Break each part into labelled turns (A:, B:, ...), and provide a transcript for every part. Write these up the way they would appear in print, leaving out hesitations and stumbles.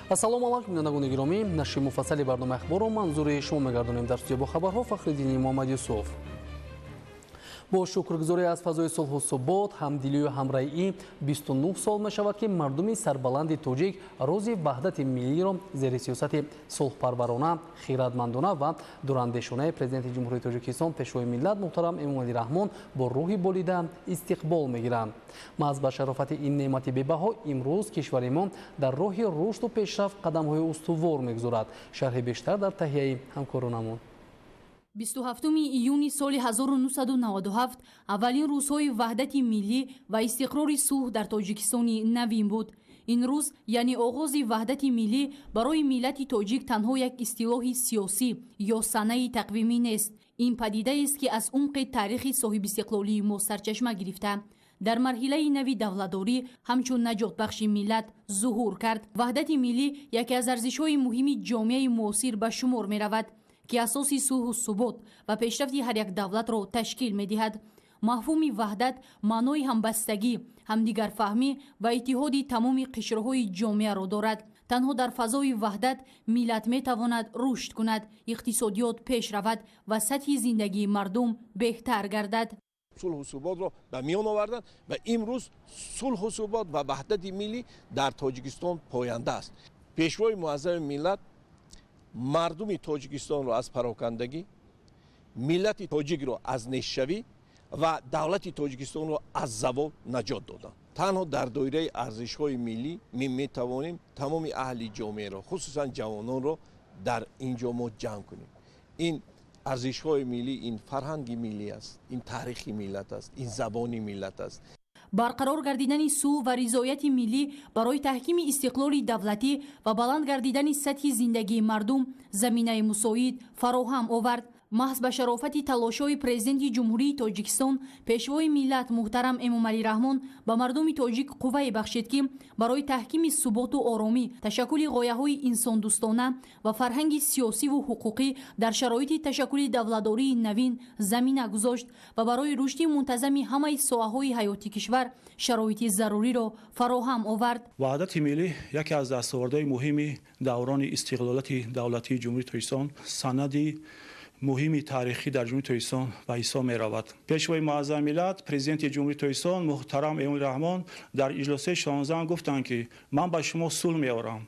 A: Ассалому алайкум, бинандагони гиромӣ. Нашри муфассали барномаи ахборро манзури шумо мегардонем. Дар студия бо хабарҳо Фахриддини Муҳаммад Юсуф. Бо шукргузорӣ аз фазои сулҳу субот, ҳамдилию ҳамраӣ 29 сол мешавад, ки мардуми сарбаланди тоҷик рӯзи ваҳдати миллиро зери сиёсати сулҳпарварона, хиратмандона ва дурандешонаи Президенти Ҷумҳурии Тоҷикистон, Пешвои миллат муҳтарам Эмомалӣ Раҳмон бо рӯҳи болида истиқбол мегиранд. Маҳз ба шарофати ин неъмати бебаҳо имрӯз кишвари мо дар роҳи рушду пешрафт қадамҳои устувор мегузорад. Шарҳи бештар дар таҳияи ҳамкоронамон.
B: 27 июни соли 1997 аввалин рӯзҳои ваҳдати миллӣ ва истиқрори сулҳ дар Тоҷикистони навин буд. Ин рӯз, яъне оғози ваҳдати миллӣ, барои миллати тоҷик танҳо як истилоҳи сиёсӣ ё санаи тақвимӣ нест. Ин падидаест, ки аз умқи таърихи соҳибистиқлолии мо сарчашма гирифта, дар марҳилаи нави давлатдорӣ ҳамчун наҷотбахши миллат зуҳур кард. Ваҳдати миллӣ яке аз арзишҳои муҳими ҷомеаи муосир ба шумор меравад, ки асоси сулҳу субот ва пешрафти ҳар як давлатро ташкил медиҳад. Мафҳуми ваҳдат маънои ҳамбастагӣ, ҳамдигарфаҳмӣ ва иттиҳоди тамоми қишрҳои ҷомеаро дорад. Танҳо дар фазои ваҳдат миллат метавонад рушд кунад, иқтисодиёт пеш равад ва сатҳи зиндагии мардум беҳтар гардад.
C: Сулҳу суботро ба миён оварданд ва имрӯз сулҳу субот ва ваҳдати миллӣ дар Тоҷикистон поянда аст. Пешвои муаззами миллат мардуми Тоҷикистонро аз парокандагӣ, миллати тоҷикро аз нестшавӣ ва давлати Тоҷикистонро аз завол наҷот доданд. Танҳо дар доираи арзишҳои миллӣ метавонем тамоми аҳли ҷомеаро, хусусан ҷавононро дар ин ҷо мо ҷамъ кунем. Ин арзишҳои миллӣ, ин фарҳанги миллӣ аст, ин таърихи миллат аст, ин забони миллат аст.
B: Барқарор гардидани сулҳ ва ризояти миллӣ барои таҳкими истиқлоли давлатӣ ва баланд гардидани сатҳи зиндагии мардум заминаи мусоид фароҳам овард. Маҳз ба шарофати талошҳои Президенти Ҷумҳурии Тоҷикистон, Пешвои миллат муҳтарам Эмомалӣ Раҳмон ба мардуми тоҷик қуввае бахшид, ки барои таҳкими суботу оромӣ, ташаккули ғояҳои инсондӯстона ва фарҳанги сиёсиву ҳуқуқӣ дар шароити ташаккули давлатдории навин замина гузошт ва барои рушди мунтазами ҳамаи соҳаҳои ҳаёти кишвар шароити заруриро фароҳам овард.
D: Ваҳдати миллӣ яке аз дастовардҳои муҳими даврони истиқлолияти давлатии Ҷумҳурии Тоҷикистон, санади муҳими таърихӣ дар Ҷумҳурии Тоҷикистон ба ҳисоб меравад. Пешвои муаззами миллат, Президенти Ҷумҳурии Тоҷикистон муҳтарам Эмомалӣ Раҳмон дар иҷлосияи 16 гуфтанд, ки ман ба шумо сулҳ меорам.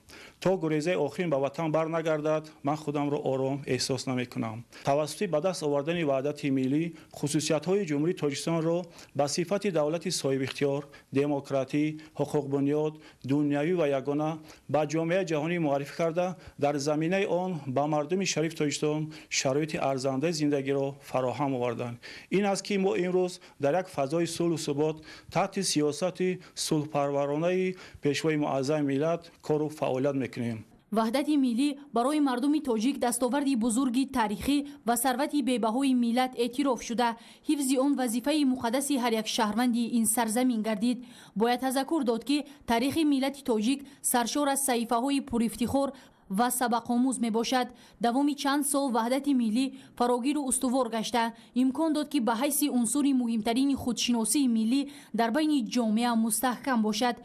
D: То гурезаи охирин ба ватан бар нагардад, ман худамро ором эҳсос намекунам. Тавассути ба даст овардани ваҳдати миллӣ хусусиятҳои Ҷумҳурии Тоҷикистонро ба сифати давлати соҳибихтиёр, демократӣ, ҳуқуқбунёд, дунявӣ ва ягона ба ҷомеаи ҷаҳонӣ муаррифӣ карда, дар заминаи он ба мардуми шарифи Тоҷикистон шароити арзандаи зиндагиро фароҳам оварданд. Ин аст, ки мо имрӯз дар як фазои сулҳу субот таҳти сиёсати сулҳпарваронаи Пешвои муаззами миллат кору фаъолият мекунем.
B: Ваҳдати миллӣ барои мардуми тоҷик дастоварди бузурги таърихӣ ва сарвати бебаҳои миллат эътироф шуда, ҳифзи он вазифаи муқаддаси ҳар як шаҳрванди ин сарзамин гардид. Бояд тазаккур дод, ки таърихи миллати тоҷик саршор аз саҳифаҳои пурифтихор ва сабақомӯз мебошад. Давоми чанд сол ваҳдати миллӣ фарогиру устувор гашта, имкон дод, ки ба ҳайси унсури муҳимтарини худшиносии миллӣ дар байни ҷомеа мустаҳкам бошад.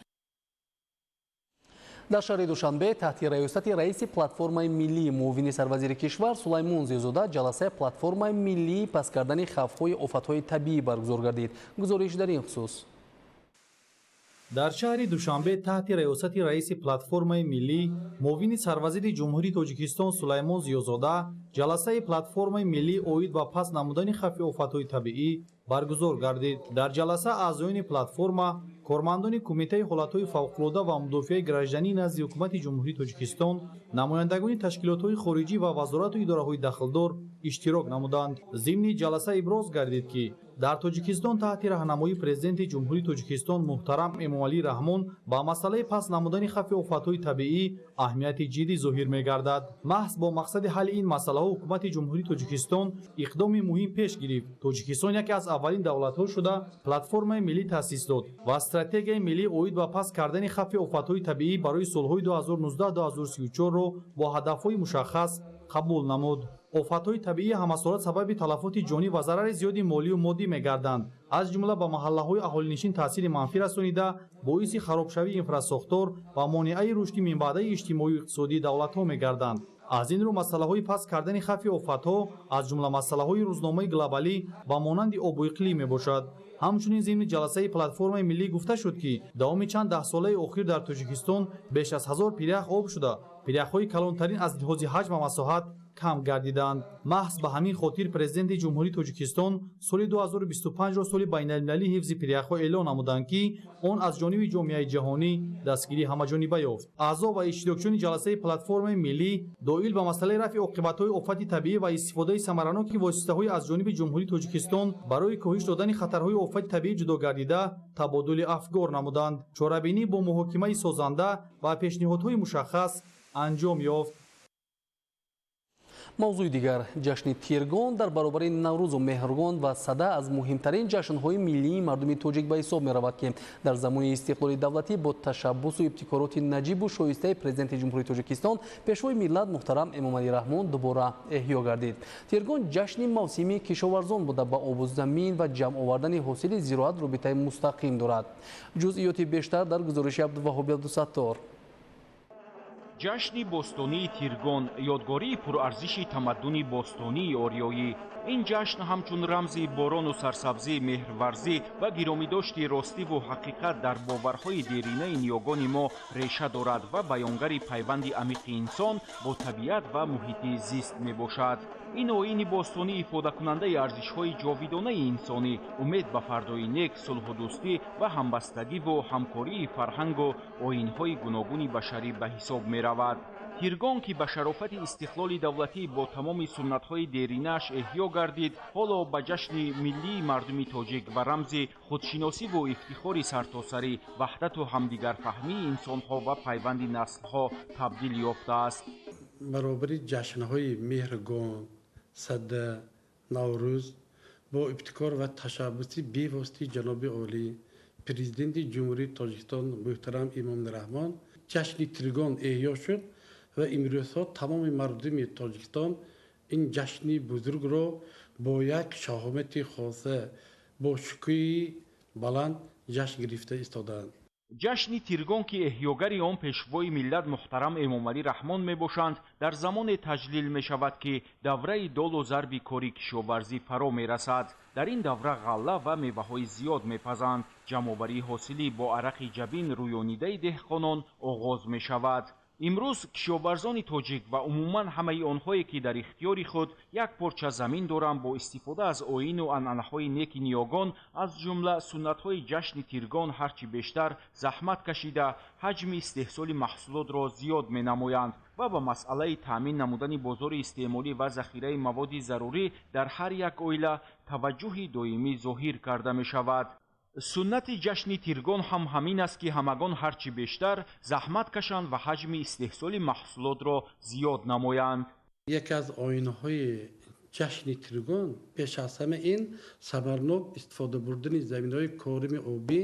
A: Дар шаҳри Душанбе таҳти раёсати раиси платформаи миллии, муовини сарвазири кишвар Сулаймон Зиёзода ҷаласаи платформаи миллии паст кардани хавфҳои офатҳои табиӣ баргузор гардид. Гузориш дар ин хусус.
E: Дар шаҳри Душанбе таҳти раёсати раиси платформаи миллӣ, муовини сарвазири Ҷумҳурии Тоҷикистон Сулаймон Зиёзода ҷаласаи платформаи миллӣ оид ба паст намудани хавфи офатҳои табиӣ баргузор гардид. Дар ҷаласа аъзоёни платформа, кормандони Кумитаи ҳолатҳои фавқулода ва мудофиаи гражданӣ назди Ҳукумати Ҷумҳурии Тоҷикистон, намояндагони ташкилотҳои хориҷӣ ва вазорату идораҳои дахлдор иштирок намуданд. Зимни ҷаласа иброз гардид, ки дар Тоҷикистон таҳти раҳнамоии Президенти Ҷумҳурии Тоҷикистон муҳтарам Эмомалӣ Раҳмон ба масъалаи паст намудани хавфи офатҳои табиӣ аҳамияти ҷиддӣ зоҳир мегардад. Маҳз бо мақсади ҳалли ин масъалаҳо Ҳукумати Ҷумҳурии Тоҷикистон иқдоми муҳим пеш гирифт. Тоҷикистон яке аз аввалин давлатҳо шуда платформаи миллӣ таъсис дод ва стратегияи миллӣ оид ба паст кардани хавфи офатҳои табиӣ барои солҳои 2019-2034-ро бо ҳадафҳои мушаххас қабул намуд. Офатҳои табиӣ ҳамасола сабаби талафоти ҷонӣ ва зарари зиёди молию моддӣ мегарданд. Аз ҷумла ба маҳаллаҳои аҳолинишин таъсири манфӣ расонида, боиси харобшавии инфрасохтор ва монеаи рушди минбаъдаи иҷтимоию иқтисодии давлатҳо мегарданд. Аз ин рӯ масъалаҳои паст кардани хавфи офатҳо аз ҷумла масъалаҳои рӯзномаи глобалӣ ба монанди обу иқлим мебошад. Ҳамчунин зимни ҷаласаи платформаи миллӣ гуфта шуд, ки давоми чанд даҳсолаи охир дар Тоҷикистон беш аз 1000 пирях об шуда, пиряхҳои калонтарин аз лиҳози ҳаҷм ва масоҳат кам гардиданд. Маҳз ба ҳамин хотир Президенти Ҷумҳурии Тоҷикистон соли 2025-ро соли байналмилалии ҳифзи пиряхҳо эълон намуданд, ки он аз ҷониби ҷомеаи ҷаҳонӣ дастгирии ҳамаҷониба ёфт. Аъзо ва иштирокчиёни ҷаласаи платформаи миллӣ доир ба масъалаи рафъи оқибатҳои офати табиӣ ва истифодаи самараноки воситаҳои аз ҷониби Ҷумҳурии Тоҷикистон барои коҳиш додани хатарҳои офати табиӣ ҷудо гардида табодули афкор намуданд. Чорабинӣ бо муҳокимаи созанда ва пешниҳодҳои мушаххас анҷом ёфт.
A: Мавзӯи дигар. Ҷашни Тиргон дар баробари Наврӯзу Меҳргон ва Сада аз муҳимтарин ҷашнҳои миллии мардуми тоҷик ба ҳисоб меравад, ки дар замони истиқлоли давлатӣ бо ташаббусу ибтикороти наҷибу шоистаи Президенти Ҷумҳурии Тоҷикистон, Пешвои миллат муҳтарам Эмомалӣ Раҳмон дубора эҳё гардид. Тиргон ҷашни мавсимии кишоварзон буда, ба обу замин ва ҷамъ овардани ҳосили зироат робитаи мустақим дорад. Ҷузъиёти бештар дар гузориши Абдуваҳоби Абдусаттор.
F: Ҷашни бостонии Тиргон ёдгории пурарзиши тамаддуни бостонии ориёӣ. Ин ҷашн ҳамчун рамзи борону сарсабзӣ, меҳрварзӣ ва гиромидошти ростиву ҳақиқат дар боварҳои деринаи ниёгони мо реша дорад ва баёнгари пайванди амиқи инсон бо табиат ва муҳити зист мебошад. Ин оини бостонӣ ифодакунандаи арзишҳои ҷовидонаи инсонӣ, умед ба фардои нек, сулҳу дӯстӣ ва ҳамбастагиву ҳамкории фарҳангу оинҳои гуногуни башарӣ ба ҳисоб меравад. Тиргон, ки ба шарофати истиқлоли давлатӣ бо тамоми суннатҳои деринааш эҳё гардид, ҳоло ба ҷашни миллии мардуми тоҷик ва рамзи худшиносиву ифтихори сартосарӣ, ваҳдату ҳамдигарфаҳмии инсонҳо ва пайванди наслҳо табдил ёфтааст.
G: Баробари ҷашнҳои Меҳргон, Сада, Наврӯз бо ибтикор ва ташаббуси бевоситаи ҷаноби олӣ, Президенти Ҷумҳурии Тоҷикистон муҳтарам Эмомалӣ Раҳмон ҷашни Тиргон эҳё шуд ва имрӯзҳо тамоми мардуми Тоҷикистон ин ҷашни бузургро бо як шаҳомати хоса, бо шукӯҳи баланд ҷашн гирифта истодаанд.
F: Ҷашни Тиргон, ки эҳёгари он Пешвои миллат муҳтарам Эмомалӣ Раҳмон мебошанд, дар замоне таҷлил мешавад, ки давраи долу зарби кори кишоварзӣ фаро мерасад. Дар ин давра ғалла ва меваҳои зиёд мепазанд. Ҷамъоварии ҳосилӣ бо арақи ҷабин рӯёнидаи деҳқонон оғоз мешавад. Имрӯз кишоварзони тоҷик ва умуман ҳамаи онҳое, ки дар ихтиёри худ як порча замин доранд, бо истифода аз оину анъанаҳои неки ниёгон, аз ҷумла суннатҳои ҷашни Тиргон, ҳарчи бештар заҳмат кашида, ҳаҷми истеҳсоли маҳсулотро зиёд менамоянд ва ба масъалаи таъмин намудани бозори истеъмолӣ ва захираи маводи зарурӣ дар ҳар як оила таваҷҷӯҳи доимӣ зоҳир карда мешавад. Суннати ҷашни Тиргон ҳам ҳамин аст, ки ҳамагон ҳарчи бештар заҳмат кашанд ва ҳаҷми истеҳсоли маҳсулотро зиёд намоянд.
G: Яке аз оинаҳои ҷашни Тиргон пеш аз ҳама ин самарнок истифода бурдани заминҳои корими обӣ,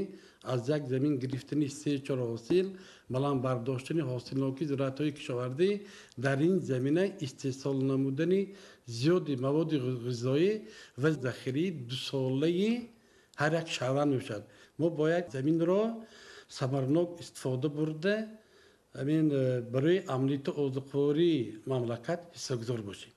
G: аз як замин гирифтани 3-4 ҳосил, баланд бардоштани ҳосилнокии зироатҳои кишоварзӣ, дар ин замина истеҳсол намудани зиёди маводи ғизоӣ ва захираи дусолаи ҳар як шаҳрванд мешавад. Мо бояд заминро самарнок истифода бурда, ҳамин барои амнияти озуқавории мамлакат ҳиссагузор бошем.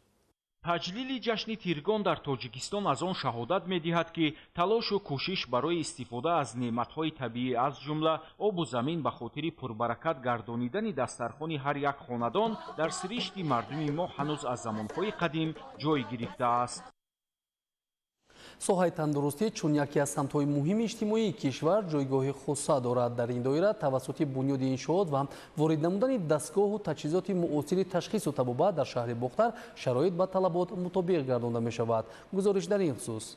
F: Таҷлили ҷашни Тиргон дар Тоҷикистон аз он шаҳодат медиҳад, ки талошу кӯшиш барои истифода аз неъматҳои табиӣ, аз ҷумла обу замин, ба хотири пурбаракат гардонидани дастархони ҳар як хонадон дар сиришти мардуми мо ҳанӯз аз замонҳои қадим ҷой гирифтааст.
A: Соҳаи тандурустӣ чун яке аз самтҳои муҳими иҷтимоии кишвар ҷойгоҳи хоса дорад. Дар ин доира тавассути бунёди иншоот ва ворид намудани дастгоҳу таҷҳизоти муосири ташхису табобат дар шаҳри Бохтар шароит ба талабот мутобиқ гардонда мешавад. Гузориш дар ин хусус.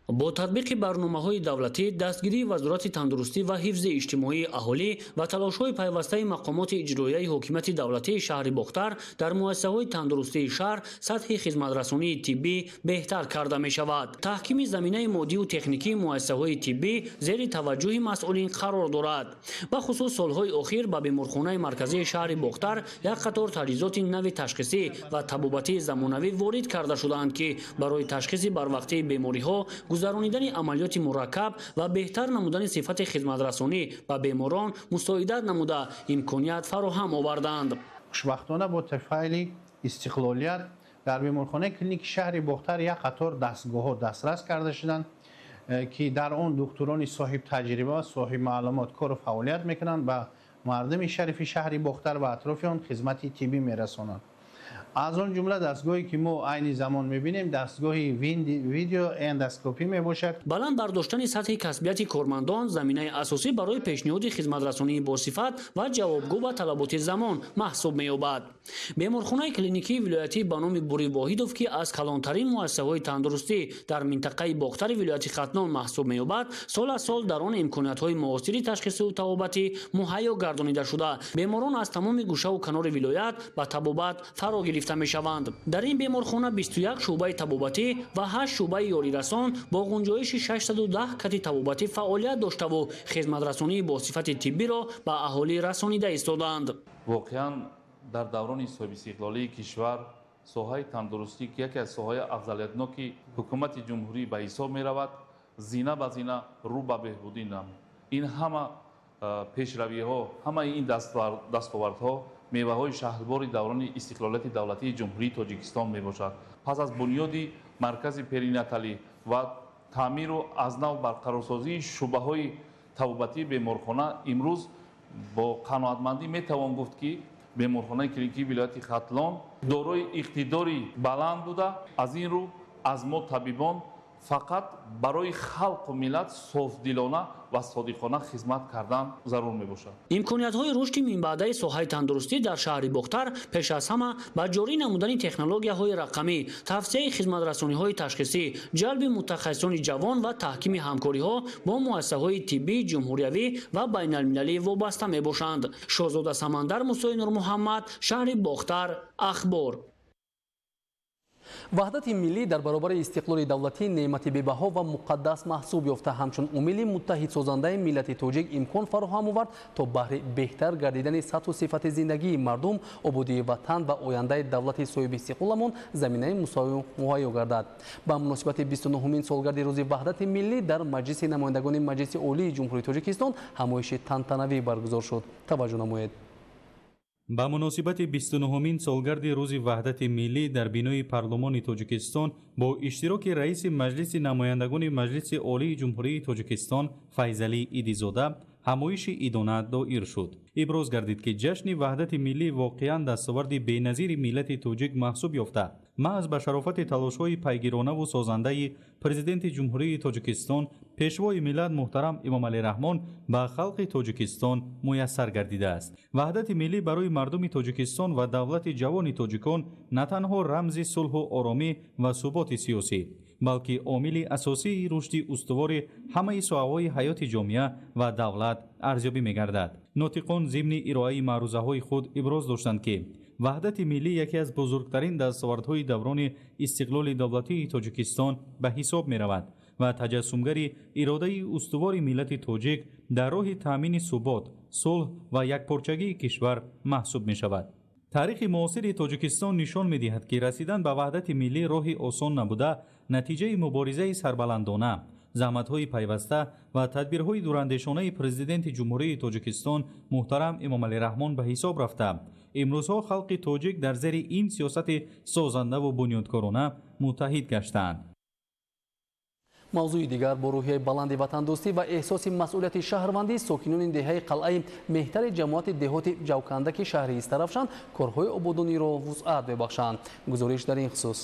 H: Бо татбиқи барномаҳои давлатӣ, дастгирии Вазорати тандурустӣ ва ҳифзи иҷтимоии аҳолӣ ва талошҳои пайвастаи мақомоти иҷроияи ҳокимияти давлатии шаҳри Бохтар дар муассисаҳои тандурустии шаҳр сатҳи хизматрасонии тиббӣ беҳтар карда мешавад. Таҳкими заминаи моддию техникии муассисаҳои тиббӣ зери таваҷҷӯҳи масъулин қарор дорад. Бахусус солҳои охир ба беморхонаи марказии шаҳри Бохтар як қатор таҷҳизоти нави ташхисӣ ва табобатии замонавӣ ворид карда шудаанд, ки барои ташхиси барвақтии бемориҳо, гузаронидани амалиёти мураккаб ва беҳтар намудани сифати хизматрасонӣ ба беморон мусоидат намуда имконият фароҳам оварданд.
I: Хушбахтона, бо тафайли истиқлолият дар беморхонаи клиники шаҳри Бохтар як қатор дастгоҳҳо дастрас карда шуданд, ки дар он духтурони соҳибтаҷриба ва соҳибмаълумот кору фаъолият мекунанд, ба мардуми шарифи шаҳри Бохтар ва атрофи он хизмати тиббӣ мерасонанд. Аз он ҷумла дастгоҳе, ки мо айни замон мебинем, дастгоҳи видеоэндоскопӣ мебошад.
H: Баланд бардоштани сатҳи касбияти кормандон заминаи асосӣ барои пешниҳоди хизматрасонии босифат ва ҷавобгӯ ба талаботи замон маҳсуб меёбад. Беморхонаи клиникии вилоятӣ ба номи Бури Воҳидов, ки аз калонтарин муассисаҳои тандурустӣ дар минтақаи Бохтари вилояти Хатлон маҳсуб меёбад, сол аз сол дар он имкониятҳои муосири ташхисию табобатӣ муҳайё гардонида шуда, беморон аз тамоми гӯшаву канори вилоят ба табобат фаро гирифта мешаванд. Дар ин беморхона 21 шӯъбаи табобатӣ ва 8 шӯъбаи ёрирасон бо ғунҷоиши 610 кати табобатӣ фаъолият доштаву хизматрасонии босифати тиббиро ба аҳолӣ расонида истодаанд.
J: Воқеан, дар даврони соҳибистиқлолии кишвар соҳаи тандурустӣ, ки яке аз соҳаи афзалиятноки ҳукумати ҷумҳурӣ ба ҳисоб меравад, зина ба зина рӯ ба беҳбудӣ намуд. Ин ҳама пешравиҳо, ҳамаи ин дастовардҳо меваҳои шаҳдбори даврони истиқлолияти давлатии Ҷумҳурии Тоҷикистон мебошад. Пас аз бунёди маркази перинаталӣ ва таъмиру аз нав барқарорсозии шӯъбаҳои табобатии беморхона, имрӯз бо қаноатмандӣ метавон гуфт, ки беморхонаи клиникии вилояти Хатлон дорои иқтидори баланд буда, аз ин рӯ аз мо табибон фақат барои халқу миллат софдилона ва содиқона хизмат кардан зарур мебошад.
H: Имкониятҳои рушди минбаъдаи соҳаи тандурустӣ дар шаҳри Бохтар пеш аз ҳама ба ҷорӣ намудани технологияҳои рақамӣ, тавсияи хизматрасониҳои ташхисӣ, ҷалби мутахассисони ҷавон ва таҳкими ҳамкориҳо бо муассисаҳои тиббии ҷумҳуриявӣ ва байналмилалӣ вобаста мебошанд. Шоҳзода Самандар, Мусои Нурмуҳаммад, шаҳри Бохтар, Ахбор.
A: Ваҳдати миллӣ дар баробари истиқлоли давлатӣ неъмати бебаҳо ва муқаддас маҳсуб ёфта, ҳамчун омили муттаҳидсозандаи миллати тоҷик имкон фароҳам овард, то баҳри беҳтар гардидани сатҳу сифати зиндагии мардум, ободии ватан ва ояндаи давлати соҳибистиқлоламон заминаи мусоид муҳайё гардад. Ба муносибати 29-умин солгарди рӯзи ваҳдати миллӣ дар Маҷлиси намояндагони Маҷлиси Олии Ҷумҳурии Тоҷикистон ҳамоиши тантанавӣ баргузор шуд. Таваҷҷӯҳ намоед.
K: Ба муносибати 29-умин солгарди рӯзи ваҳдати миллӣ дар бинои Парлумони Тоҷикистон бо иштироки раиси Маҷлиси намояндагони Маҷлиси Олии Ҷумҳурии Тоҷикистон Файзалӣ Идизода ҳамоиши идона доир шуд. Иброз гардид, ки ҷашни ваҳдати миллӣ воқеан дастоварди беназири миллати тоҷик маҳсуб ёфта, маҳз ба шарофати талошҳои пайгиронаву созандаи Президенти Ҷумҳурии Тоҷикистон, Пешвои миллат муҳтарам Эмомалӣ Раҳмон ба халқи Тоҷикистон муяссар гардидааст. Ваҳдати миллӣ барои мардуми Тоҷикистон ва давлати ҷавони тоҷикон на танҳо рамзи сулҳу оромӣ ва суботи сиёсӣ, балки омили асосии рушди устувори ҳамаи соҳаҳои ҳаёти ҷомеа ва давлат арзёбӣ мегардад. Нотиқон зимни ироаи маърузаҳои худ иброз доштанд, ки ваҳдати миллӣ яке аз бузургтарин дастовардҳои даврони истиқлоли давлатии Тоҷикистон ба ҳисоб меравад ва таҷассумгари иродаи устувори миллати тоҷик дар роҳи таъмини субот, сулҳ ва якпорчагии кишвар маҳсуб мешавад. Таърихи муосири Тоҷикистон нишон медиҳад, ки расидан ба ваҳдати миллӣ роҳи осон набуда, натиҷаи муборизаи сарбаландона, заҳматҳои пайваста ва тадбирҳои дурандешонаи Президенти Ҷумҳурии Тоҷикистон муҳтарам Эмомалӣ Раҳмон ба ҳисоб рафта, имрӯзҳо халқи тоҷик дар зери ин сиёсати созандаву бунёдкорона муттаҳид гаштаанд.
A: Мавзӯи дигар: бо рӯҳияи баланди ватандӯстӣ ва эҳсоси масъулияти шаҳрвандӣ сокинони деҳаи Қалъаи Меҳтари ҷамоати деҳоти Ҷавкандаки шаҳри Истаравшан корҳои ободониро вусъат мебахшанд. Гузориш дар ин хусус.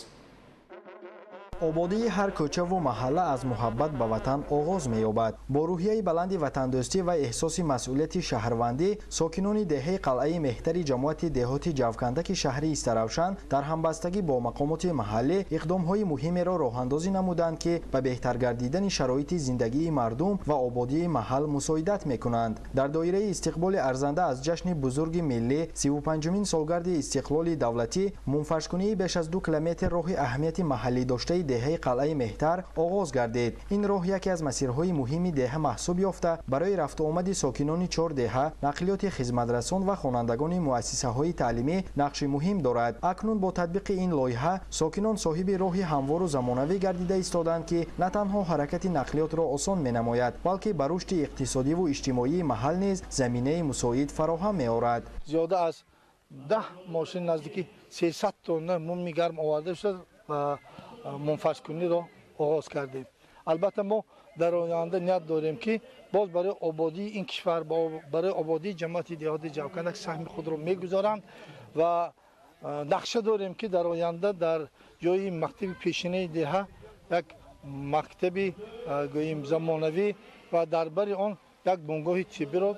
L: Ободии ҳар кӯчаву маҳалла аз муҳаббат ба ватан оғоз меёбад. Бо рӯҳияи баланди ватандӯстӣ ва эҳсоси масъулияти шаҳрвандӣ, сокинони деҳаи Қалъаи Меҳтари ҷамоати деҳоти Ҷавкандаки шаҳри Истаравшан дар ҳамбастагӣ бо мақомоти маҳаллӣ иқдомҳои муҳимеро роҳандозӣ намуданд, ки ба беҳтар гардидани шароити зиндагии мардум ва ободии маҳал мусоидат мекунанд. Дар доираи истиқболи арзанда аз ҷашни бузурги миллӣ, 35-умин солгарди истиқлоли давлатӣ, мунфаршкунии беш аз 2 километр роҳи аҳамияти маҳаллӣ доштаи деҳаи Қалъаи Меҳтар оғоз гардид. Ин роҳ яке аз масирҳои муҳими деҳа маҳсуб ёфта, барои рафтуомади сокинони 4 деҳа, нақлиёти хизматрасон ва хонандагони муассисаҳои таълимӣ нақши муҳим дорад. Акнун бо татбиқи ин лоиҳа сокинон соҳиби роҳи ҳамвору замонавӣ гардида истоданд, ки на танҳо ҳаракати нақлиётро осон менамояд, балки ба рушди иқтисодиву иҷтимоии маҳал низ заминаи мусоид фароҳам меорад.
M: Зиёда аз 10 мошин наздики 300 тонна мумми гарм оварда шуда ва мунфаршкуниро оғоз кардем. Албатта, мо дар оянда ният дорем, ки боз барои ободии ин кишвар, барои ободии ҷамоати деҳоти Ҷавкандак саҳми худро мегузоранд ва нақша дорем, ки дар оянда дар ҷои мактаби пешинаи деҳа як мактаби, гӯем, замонавӣ ва дар бари он як бунгоҳи тиббиро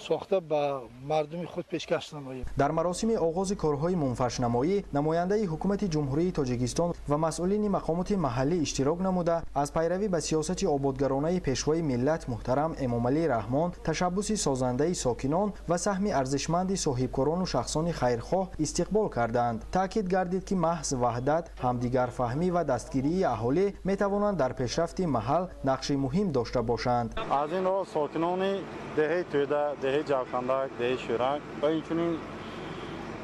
M: сохта ба мардуми худ пешкаш намоем.
L: Дар маросими оғози корҳои мунфаршнамоӣ намояндаи ҳукумати Ҷумҳурии Тоҷикистон ва масъулини мақомоти маҳаллӣ иштирок намуда, аз пайравӣ ба сиёсати ободгаронаи пешвои миллат муҳтарам Эмомалӣ Раҳмон, ташаббуси созандаи сокинон ва саҳми арзишманди соҳибкорону шахсони хайрхоҳ истиқбол карданд. Таъкид гардид, ки маҳз ваҳдат, ҳамдигарфаҳмӣ ва дастгирии аҳолӣ метавонанд дар пешрафти маҳал нақши муҳим дошта бошанд.
N: Аз ин роҳ сокинони деҳаи Тӯда, деҳаи Ҷавкандак, деҳаи Шӯранг ва инчунин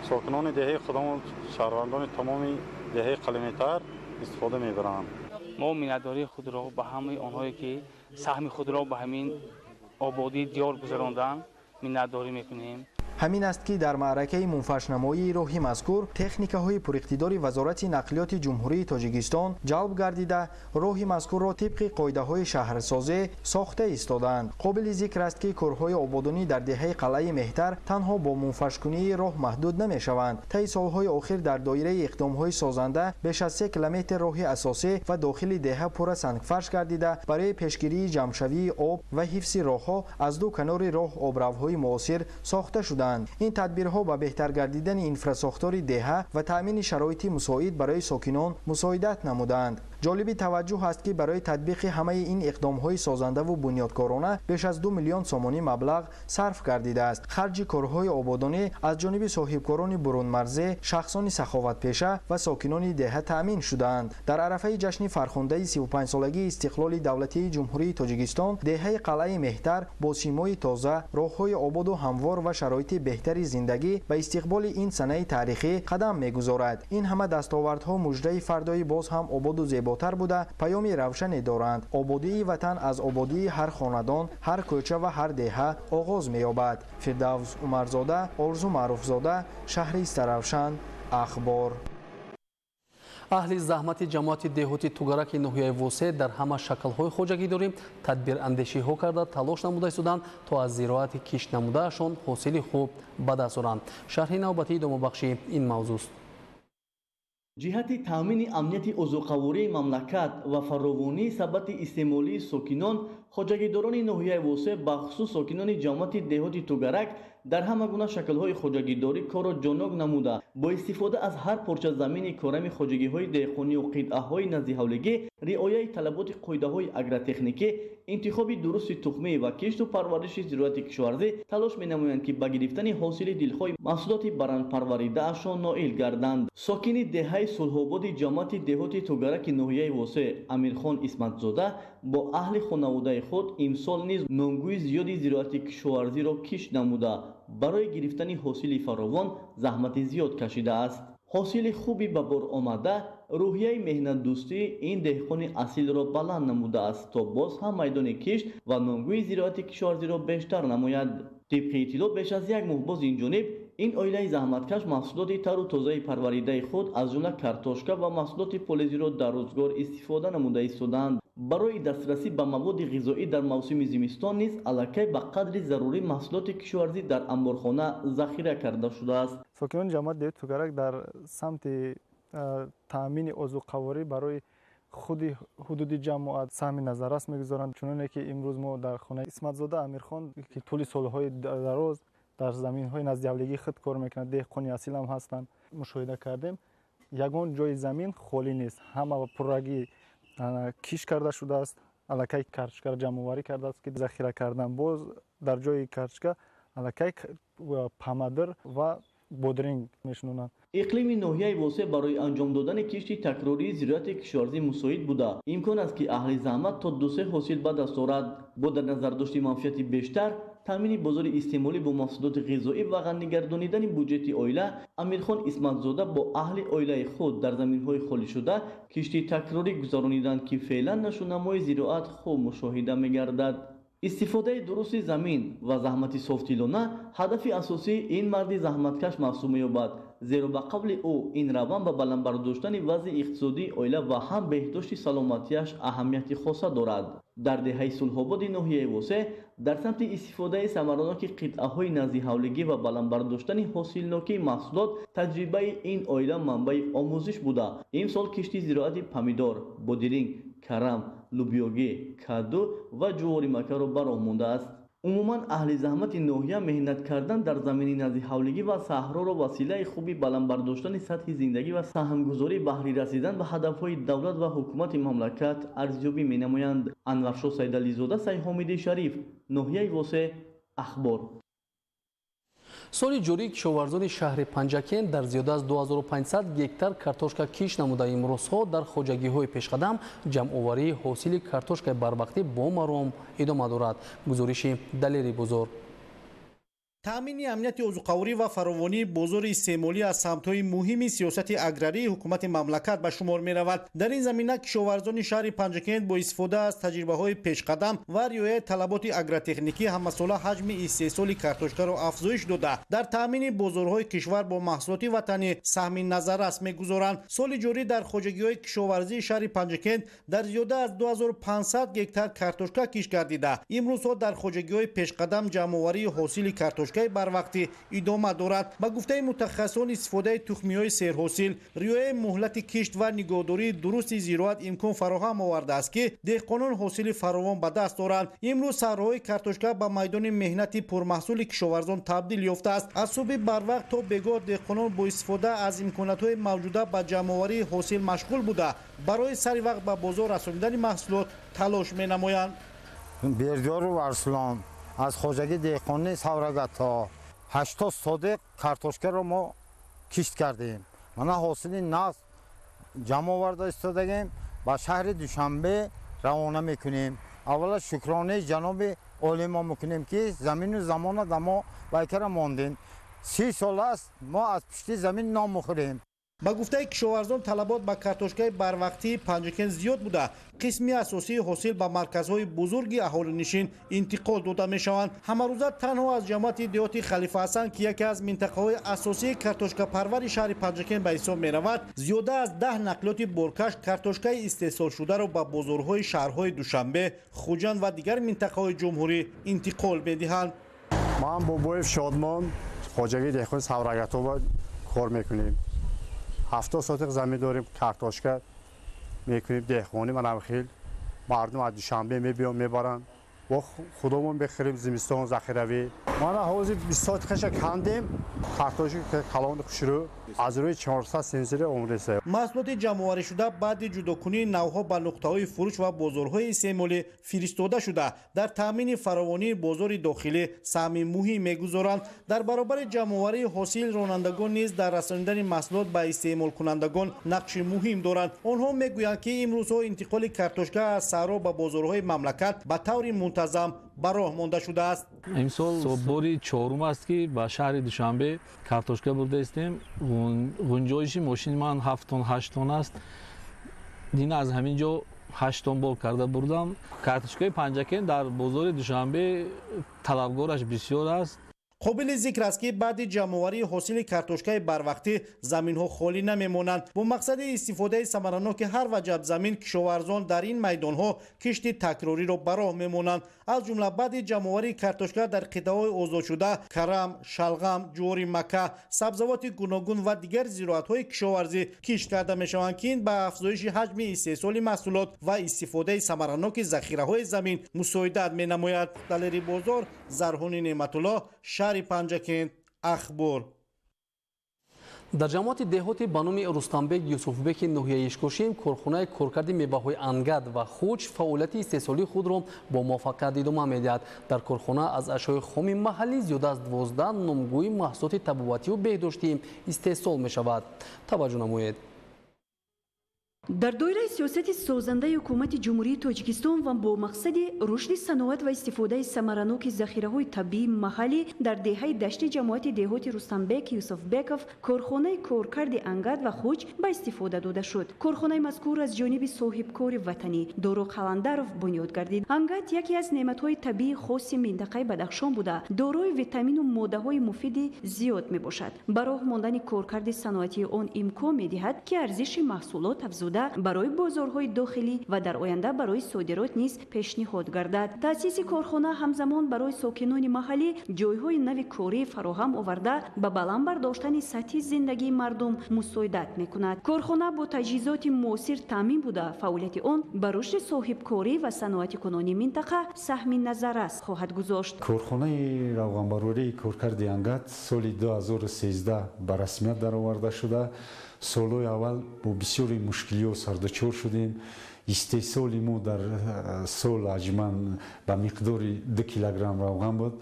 N: сокинони деҳаи худамон, шаҳрвандони тамоми деҳаи Қалъаи истифода мебаранд.
O: Мо миннатдории худро ба ҳамаи онҳое, ки саҳми худро ба ҳамин ободии диёр гузаронданд, миннатдорӣ мекунем.
L: Ҳамин аст, ки дар маъракаи мунфаршнамоии роҳи мазкур техникаҳои пуриқтидори Вазорати нақлиёти Ҷумҳурии Тоҷикистон ҷалб гардида, роҳи мазкурро тибқи қоидаҳои шаҳрсозӣ сохта истодаанд. Қобили зикр аст, ки корҳои ободонӣ дар деҳаи Қалъаи Меҳтар танҳо бо мунфаршкунии роҳ маҳдуд намешаванд. Таи солҳои охир дар доираи иқдомҳои созанда беш аз 3 километр роҳи асосӣ ва дохили деҳа пурра сангфарш гардида, барои пешгирии ҷамъшавии об ва ҳифзи роҳҳо аз ду канори роҳ обравҳои муосир сохта шуданд. Ин тадбирҳо ба беҳтар гардидани инфрасохтори деҳа ва таъмини шароити мусоид барои сокинон мусоидат намуданд. Ҷолиби таваҷҷӯҳ аст, ки барои татбиқи ҳамаи ин иқдомҳои созандаву бунёдкорона беш аз 2 миллион сомонӣ маблағ сарф гардидааст. Харҷи корҳои ободонӣ аз ҷониби соҳибкорони бурунмарзӣ, шахсони саховатпеша ва сокинони деҳа таъмин шудаанд. Дар арафаи ҷашни фархундаи 35-солагии истиқлоли давлатии Ҷумҳурии Тоҷикистон деҳаи Қалъаи Меҳтар бо симои тоза, роҳҳои ободу ҳамвор ва шароити беҳтари зиндагӣ ба истиқболи ин санаи таърихӣ қадам мегузорад. Ин ҳама дастовардҳо муждаи фардои боз ҳам ободу зеботар буда, паёми равшане доранд. Ободии ватан аз ободии ҳар хонадон, ҳар кӯча ва ҳар деҳа оғоз меёбад. Фирдавс Умарзода, Орзу Маъруфзода, шаҳри Истаравшан, Ахбор.
A: Аҳли заҳмати ҷамоати деҳоти Тугараки ноҳияи Восеъ дар ҳама шаклҳои хоҷагидорӣ тадбирандешиҳо карда талош намуда истоданд, то аз зироати кишт намудаашон ҳосили хуб ба даст оранд. Шарҳи навбатии идомабахши ин мавзӯст.
P: Ҷиҳати таъмини амнияти озуқавории мамлакат ва фаровонии сабати истеъмолии сокинон, хоҷагидорони ноҳияи Восеъ, бахусус сокинони ҷамоати деҳоти Тугарак, дар ҳама гуна шаклҳои хоҷагидорӣ корро ҷонок намуда, бо истифода аз ҳар порча замини корами хоҷагиҳои деҳқонию қитъаҳои наздиҳавлигӣ, риояи талаботи қоидаҳои агротехникӣ, интихоби дурусти тухмӣ ва кишту парвариши зироати кишоварзӣ талош менамоянд, ки ба гирифтани ҳосили дилхоҳи маҳсулоти барандпарваридаашон ноил гарданд. Сокини деҳаи Сулҳободи ҷамоати деҳоти Тугараки ноҳияи Восеъ Амирхон Исматзода бо аҳли хонаводаи худ имсол низ номгӯи зиёди зироати кишоварзиро кишт намуда, барои гирифтани ҳосили фаровон заҳмати зиёд кашидааст. Ҳосили хуби ба бор омада рӯҳияи меҳнатдӯстии ин деҳқони асилро баланд намудааст, то боз ҳам майдони кишт ва номгӯи зироати кишоварзиро бештар намояд. Тибқи иттилоъ, беш аз як моҳ боз ин ҷониб ин оилаи заҳматкаш маҳсулоти тару тозаи парваридаи худ, аз ҷумла картошка ва маҳсулоти полезиро дар рӯзгор истифода намуда истодаанд. Барои дастрасӣ ба маводи ғизоӣ дар мавсими зимистон низ аллакай ба қадри зарурӣ маҳсулоти кишоварзӣ дар амборхона захира карда шудааст.
Q: Сокинони ҷамоати деҳоти Тугарак дар самти таъмини озуқаворӣ барои Худи ҳудуди ҷамоат саҳми назаррас мегузоранд. Чуноне ки имрӯз мо дар хонаи Исматзода Амирхон, ки тӯли солҳои дароз дар заминҳои наздиҳавлигии худ кор мекунад, деҳқони асил ҳам ҳастанд, мушоҳида кардем, ягон ҷои замин холӣ нест, ҳама пуррагӣ киш карда шудааст, аллакай картошкаро ҷамъоварӣ кардааст, ки захира кардан. Боз дар ҷои картошка аллакай помидор ва бодринг мешинонанд.
P: Иқлими ноҳияи Восеъ барои анҷом додани кишти такрории зироати кишоварзӣ мусоид буда, имкон аст, ки аҳли заҳмат то 2-3 ҳосил ба даст орад. Бо дар назардошти манфиати бештар, таъмини бозори истеъмолӣ бо маҳсулоти ғизоӣ ва ғанигардонидани буҷети оила, Амирхон Исматзода бо аҳли оилаи худ дар заминҳои холишуда кишти такрорӣ гузарониданд, ки феълан нашӯнамои зироат хуб мушоҳида мегардад. Истифодаи дурусти замин ва заҳмати софдилона ҳадафи асосии ин марди заҳматкаш маҳсуб меёбад, зеро ба қавли ӯ ин раванд ба баланд бардоштани вазъи иқтисодии оила ва ҳам беҳдошти саломатиаш аҳамияти хоса дорад. Дар деҳаи Сулҳободи ноҳияи Восеъ дар самти истифодаи самараноки қитъаҳои наздиҳавлигӣ ва баланд бардоштани ҳосилнокии маҳсулот таҷрибаи ин оила манбаи омӯзиш буда, имсол кишти зироати помидор, бодиринг, карам, лубёгӣ, каду ва ҷуворимакаро ба роҳ мондааст. Умуман аҳли заҳмати ноҳия меҳнат кардан дар замини наздиҳавлигӣ ва саҳроро василаи хуби баланд бардоштани сатҳи зиндагӣ ва саҳмгузорӣ баҳри расидан ба ҳадафҳои давлат ва ҳукумати мамлакат арзёбӣ менамоянд. Анваршоҳ Сайдализода, Сайҳомиди Шариф, ноҳияи Восеъ, Ахбор.
A: Соли ҷорӣ кишоварзони шаҳри Панҷакент дар зиёда аз 2500 гектар картошка киш намуда, имрӯзҳо дар хоҷагиҳои пешқадам ҷамъоварии ҳосили картошкаи барвақтӣ бо маром идома дорад. Гузориши Далери Бузург.
R: Таъмини амнияти озуқаворӣ ва фаровонии бозори истеъмолӣ аз самтҳои муҳими сиёсати аграрии ҳукумати мамлакат ба шумор меравад. Дар ин замина кишоварзони шаҳри Панҷакент бо истифода аз таҷрибаҳои пешқадам ва риояи талаботи агротехникӣ ҳамасола ҳаҷми истеҳсоли картошкаро афзоиш дода, дар таъмини бозорҳои кишвар бо маҳсулоти ватанӣ саҳми назаррас мегузоранд. Соли ҷорӣ дар хоҷагиҳои кишоварзии шаҳри Панҷакент дар зиёда аз 2500 гектар картошка кишт гардида, имрӯзҳо дар хоҷагиҳои пешқадам ҷамъоварии ҳосили картошка барвақтӣ идома дорад. Ба гуфтаи мутахассисон, истифодаи тухмиҳои серҳосил, риояи муҳлати кишт ва нигоҳдории дурусти зироат имкон фароҳам овардааст, ки деҳқонон ҳосили фаровон ба даст оранд. Имрӯз саҳроҳои картошка ба майдони меҳнати пурмаҳсули кишоварзон табдил ёфтааст. Аз субҳи барвақт то бегоҳ деҳқонон бо истифода аз имкониятҳои мавҷуда ба ҷамъоварии ҳосил машғул буда, барои сари вақт ба бозор расонидани маҳсулот талош менамоянд.
S: Бердиёру Арслон аз хоҷагии деҳқонии Саврагато 80 сотих картошкаро мо кишт кардем. Мана ҳосили нағз ҷамъ оварда истодагем, ба шаҳри Душанбе равона мекунем. Аввала шукронаи ҷаноби олӣ мо мекунем, ки замину замона да мо байкара мондем. 30 сол аст мо аз пушти замин нон мехӯрем.
R: Ба гуфтаи кишоварзон, талабот ба картошкаи барвақтии Панҷакент зиёд буда, қисми асосии ҳосил ба марказҳои бузурги аҳолинишин интиқол дода мешаванд. Ҳамарӯза танҳо аз ҷамоати деҳоти Халифа Ҳасан, ки яке аз минтақаҳои асосии картошкапарвари шаҳри Панҷакент ба ҳисоб меравад, зиёда аз 10 нақлиёти боркаш картошкаи истеҳсолшударо ба бозорҳои шаҳрҳои Душанбе, Хуҷанд ва дигар минтақаҳои ҷумҳурӣ интиқол медиҳанд.
N: Ман Бобоев Шодмон, хоҷагии деҳқони Саврагатова кор мекунем. 70 сотих замин дорем, картошка мекунем, деҳқонӣ манам хел мардум аз Душанбе мебиён мебаранд. Бо худомон бихарем зимистон захиравӣ. Мана ҳозир 20 сотихаша кандем, картошка калон хушрӯ аз рӯи 400 сентнер омреса.
R: Маҳсулоти ҷамъоварӣшуда баъди ҷудокунии навҳо ба нуқтаҳои фурӯш ва бозорҳои истеъмолӣ фиристода шуда, дар таъмини фаровонии бозори дохилӣ саҳми муҳим мегузоранд. Дар баробари ҷамъоварии ҳосил, ронандагон низ дар расонидани маҳсулот ба истеъмолкунандагон нақши муҳим доранд. Онҳо мегӯянд, ки имрӯзҳо интиқоли картошка аз саҳро ба бозорҳои мамлакат ба таври мунтазам ба роҳ монда шудааст.
T: Имсол бори чорум аст, ки ба шаҳри Душанбе картошка бурда истем. Гунҷоиши мошини ман 7 тон 8 тон аст. Дина аз ҳамин ҷо 8 тон бор карда бурдам. Картошкаи Панҷакент дар бозори Душанбе талабгораш бисёр аст.
R: Қобили зикр аст, ки баъди ҷамъоварии ҳосили картошкаи барвақтӣ заминҳо холӣ намемонанд. Бо мақсади истифодаи самараноки ҳар ваҷаб замин, кишоварзон дар ин майдонҳо кишти такрориро ба роҳ мемонанд. Аз ҷумла баъди ҷамъоварии картошка дар қитъаҳои озодшуда карам, шалғам, ҷувори мака, сабзавоти гуногун ва дигар зироатҳои кишоварзӣ кишт карда мешаванд, ки ин ба афзоиши ҳаҷми истеҳсоли маҳсулот ва истифодаи самараноки захираҳои замин мусоидат менамояд. Далери Бозор, Зарҳуни Неъматуллоҳ, шаҳри Панҷакент, Ахбор.
A: Дар ҷамоати деҳоти ба номи Рустамбек Юсуфбеки ноҳияи Ишкошим корхонаи коркарди меваҳои ангад ва хуч фаъолияти истеҳсолии худро бо муваффақият идома медиҳад. Дар корхона аз ашёи хоми маҳаллӣ зиёда аз 12 номгӯи маҳсулоти табобатию беҳдоштӣ истеҳсол мешавад. Таваҷҷӯҳ намоед.
U: Дар доираи сиёсати созандаи ҳукумати Ҷумҳурии Тоҷикистон ва бо мақсади рушди саноат ва истифодаи самараноки захираҳои табиии маҳаллӣ дар деҳаи Дашти ҷамоати деҳоти Рустамбек Юсуфбеков корхонаи коркарди ангад ва хуч ба истифода дода шуд. Корхонаи мазкур аз ҷониби соҳибкори ватанӣ Доро Қаландаров бунёд гардид. Ангад яке аз неъматҳои табиии хоси минтақаи Бадахшон буда, дорои витамину моддаҳои муфиди зиёд мебошад. Ба роҳ мондани коркарди саноатии он имкон медиҳад, ки арзиши маҳсулот афзуда барои бозорҳои дохилӣ ва дар оянда барои содирот низ пешниҳод гардад. Таъсиси корхона ҳамзамон барои сокинони маҳаллӣ ҷойҳои нави корӣ фароҳам оварда, ба баланд бардоштани сатҳи зиндагии мардум мусоидат мекунад. Корхона бо таҷҳизоти муосир таъмин буда, фаъолияти он ба рушди соҳибкорӣ ва саноатикунонии минтақа саҳми назаррас хоҳад гузошт.
V: Корхонаи равғанбарории коркарди ангад соли 2013 ба расмият дароварда шуда. Солҳои аввал бо бисёри мушкилиҳо сардучор шудем. Истеҳсоли мо дар сол ҳаҷман ба миқдори 2 килограмм равған буд.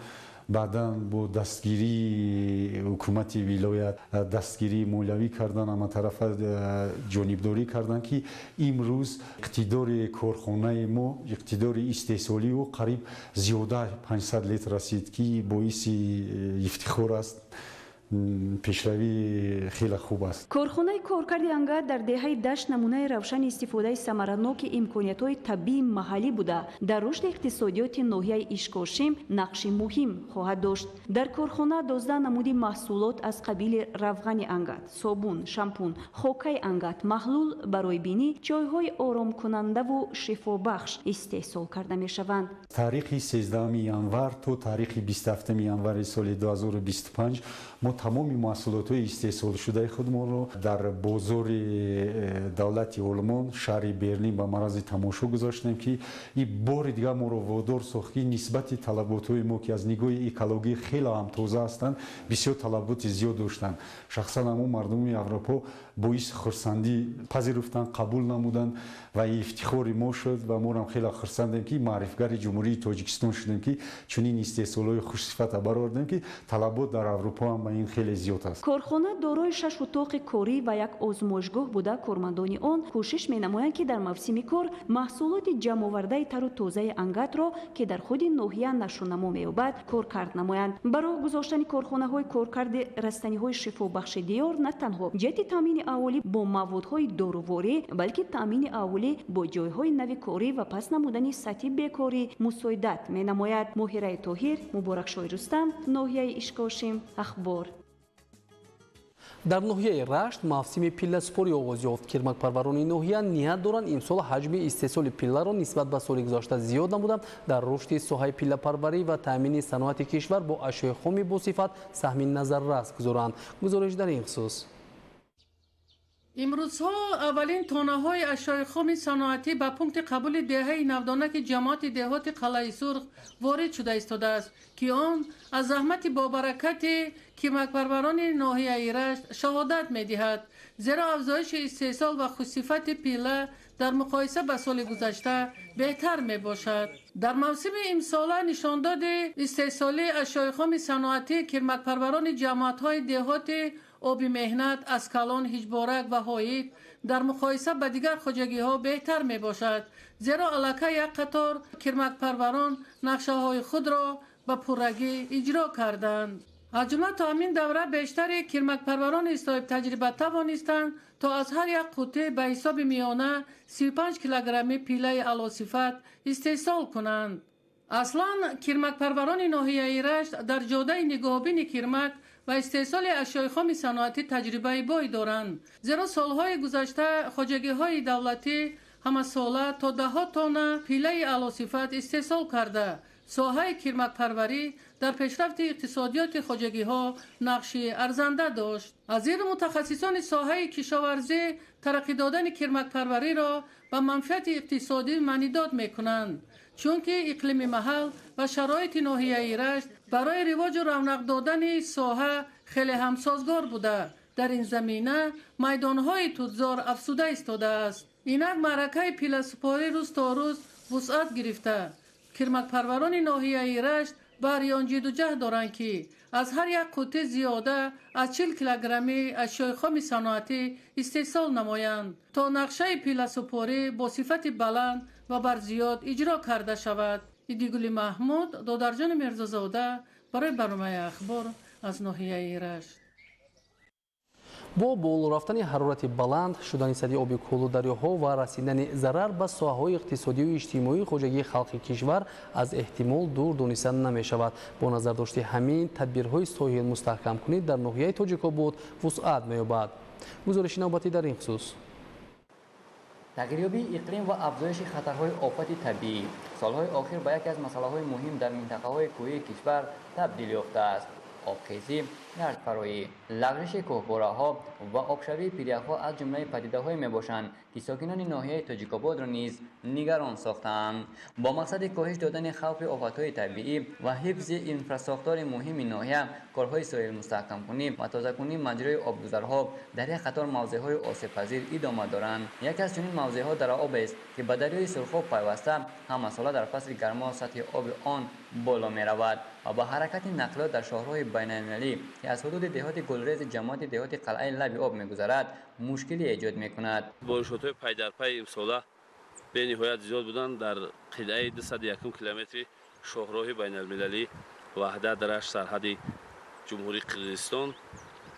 V: Баъдан бо дастгирии ҳукумати вилоят, дастгирии молиявӣ кардан, ҳаматарафа ҷонибдорӣ карданд, ки имрӯз иқтидори корхонаи мо, иқтидори истеҳсолии ӯ қариб зиёда 500 литр расид, ки боиси ифтихор аст. Пешравӣ хеле хуб аст.
U: Корхонаи коркарди ангад дар деҳаи Дашт намунаи равшани истифодаи самараноки имкониятҳои табиии маҳаллӣ буда, дар рушди иқтисодиёти ноҳияи Ишкошим нақши муҳим хоҳад дошт. Дар корхона 12 намуди маҳсулот аз қабили равғани ангад, собун, шампун, хокаи ангад, маҳлул барои бинӣ, чойҳои оромкунандаву шифобахш истеҳсол карда мешаванд.
V: Таърихи 13 январ то таърихи 27 январи соли 2025 мо тамоми маҳсулотҳои истеҳсолшудаи худмонро дар бозори давлати Олмон, шаҳри Берлин ба маррази тамошо гузоштем, ки ин бори дигар моро водор сохт, ки нисбати талаботҳои мо, ки аз нигоҳи экологӣ хеле ҳам тоза ҳастанд, бисёр талаботи зиёд доштанд. Шахсан ҳамон мардуми Аврупо боиси хурсандӣ пазируфтанд, қабул намуданд ва ифтихори мо шуд ва морам хеле хурсандем, ки маърифгари Ҷумҳурии Тоҷикистон шудем, ки чунин истеҳсолҳои хушсифата баровардем, ки талабот дар Аврупо ҳам ба ин хеле зиёд аст.
U: Корхона дорои 6 утоқи корӣ ва як озмоишгоҳ буда, кормандони он кӯшиш менамоянд, ки дар мавсими кор маҳсулоти ҷамъовардаи тару тозаи ангадро, ки дар худи ноҳия нашъунамо меёбад, коркард намоянд. Ба роҳ гузоштани корхонаҳои коркарди растаниҳои шифобахши диёр на танҳо ҷиҳати таъмини аҳолӣ бо маводҳои доруворӣ, балки таъмини аҳолӣ бо ҷойҳои нави корӣ ва паст намудани сатҳи бекорӣ мусоидат менамояд. Моҳираи Тоҳир, Муборакшоҳи Рустам, ноҳияи Ишкошим, Ахбор.
A: Дар ноҳияи Рашт мавсими пилласупорӣ оғоз ёфт. Кирмакпарварони ноҳия ният доранд имсол ҳаҷми истеҳсоли пилларо нисбат ба соли гузашта зиёд намуда, дар рушди соҳаи пиллапарварӣ ва таъмини саноати кишвар бо ашёи хоми босифат саҳми назаррас гузоранд. Гузориш дар ин хусус.
W: Имрӯзҳо аввалин тонаҳои ашёи хоми саноатӣ ба пункти қабули деҳаи навдонаки ҷамоати деҳоти Қалъаи Сурх ворид шуда истодааст, ки он аз заҳмати бобаракати кирмакпарварони ноҳияи Рашт шаҳодат медиҳад, зеро афзоиши истеҳсол ва хушсифати пилла дар муқоиса ба соли гузашта беҳтар мебошад. Дар мавсими имсола нишондоди истеҳсолии ашёи хоми саноатӣ кирмакпарварони ҷамоатҳои деҳоти Оби Меҳнат, Аскалон, Ҳиҷборак ва Ҳоид дар муқоиса ба дигар хоҷагиҳо беҳтар мебошад, зеро аллакай як қатор кирмакпарварон нақшаҳои худро ба пуррагӣ иҷро карданд. Аз ҷумла то ҳамин давра бештари кирмакпарварони соҳибтаҷриба тавонистанд то аз ҳар як қуттӣ ба ҳисоби миёна 35 килограмми пиллаи аълосифат истеҳсол кунанд. Аслан кирмакпарварони ноҳияи Рашт дар ҷодаи нигоҳубини кирмак ва истеҳсоли ашёи хоми саноатӣ таҷрибаи бой доранд. Зеро солҳои гузашта хоҷагиҳои давлатӣ ҳамасола то даҳҳо тонна пилаи аълосифат истеҳсол карда, соҳаи кирмакпарварӣ дар пешрафти иқтисодиёти хоҷагиҳо нақши арзанда дошт. Аз ин мутахассисони соҳаи кишоварзӣ тараққӣ додани кирмакпарвариро ба манфиати иқтисодӣ маънидод мекунанд, чунки иқлими маҳал ва шароити ноҳияи Рашт барои ривоҷу равнақ додани соҳа хеле ҳам созгор буда, дар ин замина майдонҳои тутзор афзуда истодааст. Инак маъракаи пиласупорӣ рӯз то рӯз вусъат гирифта, кирмакпарварони ноҳияи Рашт баҳри он ҷидду ҷаҳд доранд, ки аз ҳар як қуттӣ зиёда аз 40 килограмми ашёи хоми саноатӣ истеҳсол намоянд, то нақшаи пиласупорӣ бо сифати баланд ва барзиёд иҷро карда шавад. Идигули Маҳмуд, Додарҷони Мирзозода барои барномаи Ахбор аз ноҳияи Рашт.
A: Бо боло рафтани ҳарорати баланд, шудани сатҳи оби кӯлу дарёҳо ва расидани зарар ба соҳаҳои иқтисодию иҷтимоии хоҷагии халқи кишвар аз эҳтимол дур дониста намешавад. Бо назардошти ҳамин тадбирҳои соҳил мустаҳкамкунӣ дар ноҳияи Тоҷикобод вусъат меёбад. Гузориши навбатӣ дар ин хусус.
B: Тағйирёбии иқлим ва афзоиши хатарҳои офати табиӣ солҳои охир ба яке аз масъалаҳои муҳим дар минтақаҳои кӯҳии кишвар табдил ёфтааст. Обхезӣ, гардфароӣ, лағжиши кӯҳпораҳо ва обшавии пиряхҳо аз ҷумлаи падидаҳое мебошанд, ки сокинони ноҳияи Тоҷикободро низ нигарон сохтаанд. Бо мақсади коҳиш додани хавфи офатҳои табиӣ ва ҳифзи инфрасохтори муҳими ноҳия, корҳои соҳилмустаҳкамкунӣ ва тозакунии маҷрои обгузарҳо дар як қатор мавзеъҳои осебпазир идома доранд. Яке аз чунин мавзеъҳо Дараобест, ки ба дарёи Сурхоб пайваста ҳамасола дар фасли гармо сатҳи оби он боло меравад ва ба ҳаракати нақлиёт дар шоҳроҳи байналмилалӣ, ки аз ҳудуди деҳоти Гулрези ҷамоати деҳоти Қалъаи Лаби об мегузарад, мушкилӣ эҷод мекунад.
C: Боришотҳои пайдарпай имсола бениҳоят зиёд буданд. Дар қитъаи 201 километри шоҳроҳи байналмилалӣ Ваҳдат Рашт сарҳади Ҷумҳурии Қирғизистон,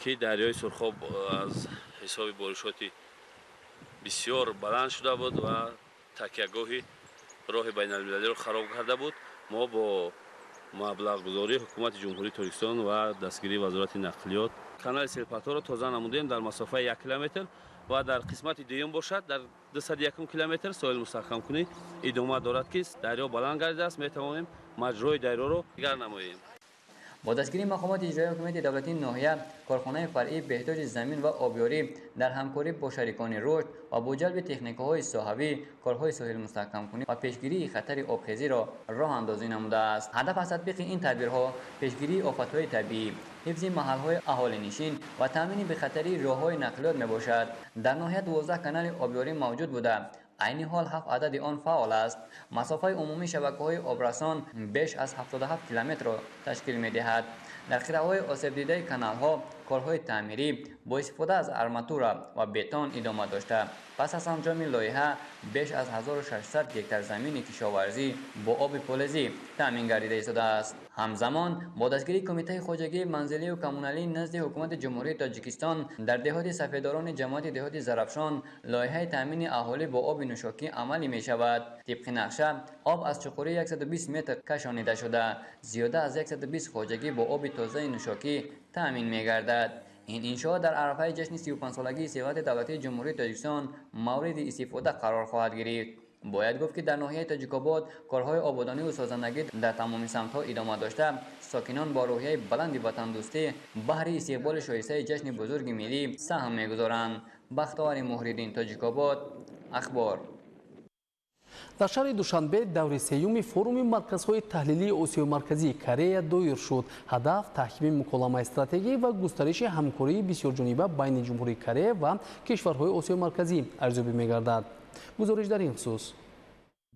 C: ки дарёи Сурхоб аз ҳисоби боришоти бисёр баланд шуда буд ва такягоҳи роҳи байналмилалиро хароб карда буд, мо бо маблағгузории ҳукумати Ҷумҳурии Тоҷикистон ва дастгирии Вазорати нақлиёт канали селпаторро тоза намудем дар масофаи 1 километр ва дар қисмати дуюм бошад дар 201 километр соҳил мустаҳкамкунӣ идома дорад, ки дарё баланд гардидааст, метавонем маҷрои дарёро дигар намоем.
B: Бо дастгирии мақомоти иҷроияи ҳукумати давлатии ноҳия, корхонаи фаръии беҳдошти замин ва обёрӣ дар ҳамкорӣ бо шарикони рушд ва бо ҷалби техникаҳои соҳавӣ корҳои соҳилмустаҳкамкунӣ ва пешгирии хатари обхезиро роҳандозӣ намудааст. Ҳадаф аз татбиқи ин тадбирҳо пешгирии офатҳои табиӣ, ҳифзи маҳалҳои аҳолинишин ва таъмини бехатарии роҳҳои нақлиёт мебошад. Дар ноҳия 12 канали обёрӣ мавҷуд буда, айни ҳол 7 адади он фаъол аст. Масофаи умумии шабакаҳои обрасон беш аз 77 километрро ташкил медиҳад. Дар қитъаҳои осебдидаи каналҳо корҳои таъмирӣ бо истифода аз арматура ва бетон идома дошта, пас аз анҷоми лоиҳа беш аз 1600 гектар замини кишоварзӣ бо оби полезӣ таъмин гардида истодааст. Ҳамзамон бо дастгирии Кумитаи хоҷагии манзилию коммуналӣ назди Ҳукумати Ҷумҳурии Тоҷикистон дар деҳоти Сафедорони ҷамоати деҳоти Зарафшон лоиҳаи таъмини аҳолӣ бо оби нӯшокӣ амалӣ мешавад. Тибқи нақша об аз чуқурии 120 метр кашонида шуда, зиёда аз 120 хоҷагӣ бо оби тозаи нӯшокӣ таъмин мегардад. Ин иншоот дар арафаи ҷашни 35-солагии истиқлолияти давлатии Ҷумҳурии Тоҷикистон мавриди истифода қарор хоҳад гирифт. Бояд гуфт, ки дар ноҳияи Тоҷикобод корҳои ободониву созандагӣ дар тамоми самтҳо идома дошта, сокинон бо рӯҳияи баланди ватандӯстӣ баҳри истиқболи шоистаи ҷашни бузурги миллӣ саҳм мегузоранд. Бахтовари Муҳриддин, Тоҷикобод, Ахбор.
A: Дар шаҳри Душанбе даври сеюми форуми марказҳои таҳлилии Осиёи Марказии Корея доир шуд. Ҳадаф таҳкими муколамаи стратегӣ ва густариши ҳамкории бисёрҷониба байни Ҷумҳурии Корея ва кишварҳои Осиёи Марказӣ арзёбӣ мегардад. Гузориш дар ин хусус.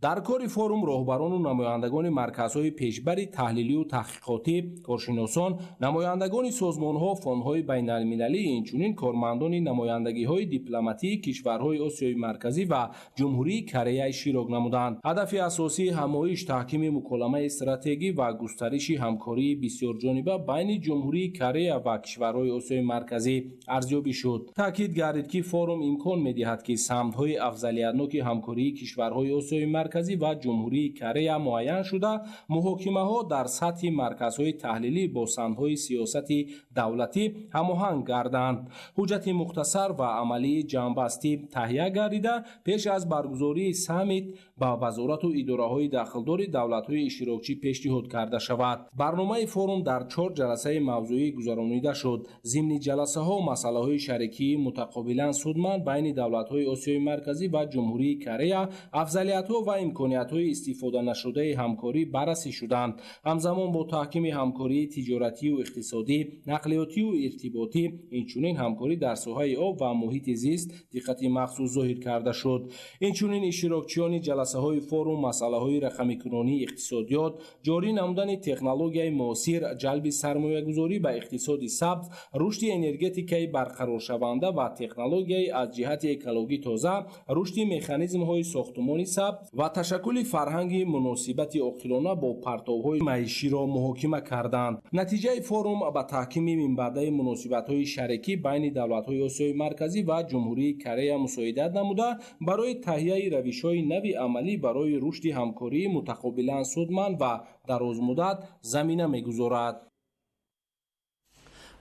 D: Дар кори форум роҳбарону намояндагони марказҳои пешбари таҳлилию таҳқиқотӣ, коршиносон, намояндагони созмонҳо, фондҳои байналмилалӣ, инчунин кормандони намояндагиҳои дипломатии кишварҳои Осиёи Марказӣ ва Ҷумҳурии Корея иштирок намуданд. Ҳадафи асосии ҳамоиш таҳкими муколамаи стратегӣ ва густариши ҳамкории бисёрҷониба байни Ҷумҳурии Корея ва кишварҳои Осиёи Марказӣ арзёбӣ шуд. Таъкид гардид, ки форум имкон медиҳад, ки самтҳои афзалиятноки ҳамкории кишварҳои Осиёи Марказӣ Марказӣ ва Ҷумҳурии Корея муайян шуда, муҳокимаҳо дар сатҳи марказҳои таҳлилӣ бо самтҳои сиёсати давлатӣ ҳамоҳанг гарданд. Ҳуҷҷати мухтасар ва амалии ҷамъбастӣ таҳия гардида, пеш аз баргузории саммит ба вазорату идораҳои дахлдори давлатҳои иштирокчӣ пешниҳод карда шавад. Барномаи форум дар 4 ҷаласаи мавзӯӣ гузаронида шуд. Зимни ҷаласаҳо масъалаҳои шарикии мутақобилан судманд байни давлатҳои Осиёи Марказӣ ва Ҷумҳурии Корея, афзалиятҳо ва имкониятҳои истифоданашудаи ҳамкорӣ баррасӣ шуданд. Ҳамзамон бо таҳкими ҳамкории тиҷоратию иқтисодӣ, нақлиётию иртиботӣ, инчунин ҳамкорӣ дар соҳаи об ва муҳити зист диққати махсус зоҳир карда шуд. Инчунин иштирокчиёни ҷаласаҳои форум масъалаҳои рақамикунонии иқтисодиёт, ҷорӣ намудани технологияи муосир, ҷалби сармоягузорӣ ба иқтисоди сабз, рушди энергетикаи барқароршаванда ва технологияи аз ҷиҳати экологӣ тоза, рушди механизмҳои сохтумони сабз ва ташаккули фарҳанги муносибати оқилона бо партовҳои маиширо муҳокима карданд. Натиҷаи форум ба таҳкими минбаъдаи муносибатҳои шарикӣ байни давлатҳои Осиёи Марказӣ ва Ҷумҳурии Корея мусоидат намуда, барои таҳияи равишҳои нави амалӣ барои рушди ҳамкории мутақобилан судманд ва дарозмуддат замина мегузорад.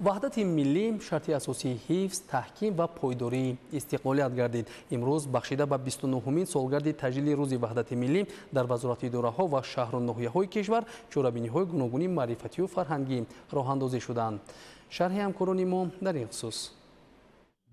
A: Ваҳдати миллӣ шарти асосии ҳифз, таҳким ва пойдории истиқлолият гардид. Имрӯз бахшида ба 29-умин солгарди таҷлили рӯзи ваҳдати миллӣ дар вазорати идораҳо ва шаҳру ноҳияҳои кишвар чорабиниҳои гуногуни маърифатию фарҳангӣ роҳандозӣ шуданд. Шарҳи ҳамкорони мо дар ин хусус.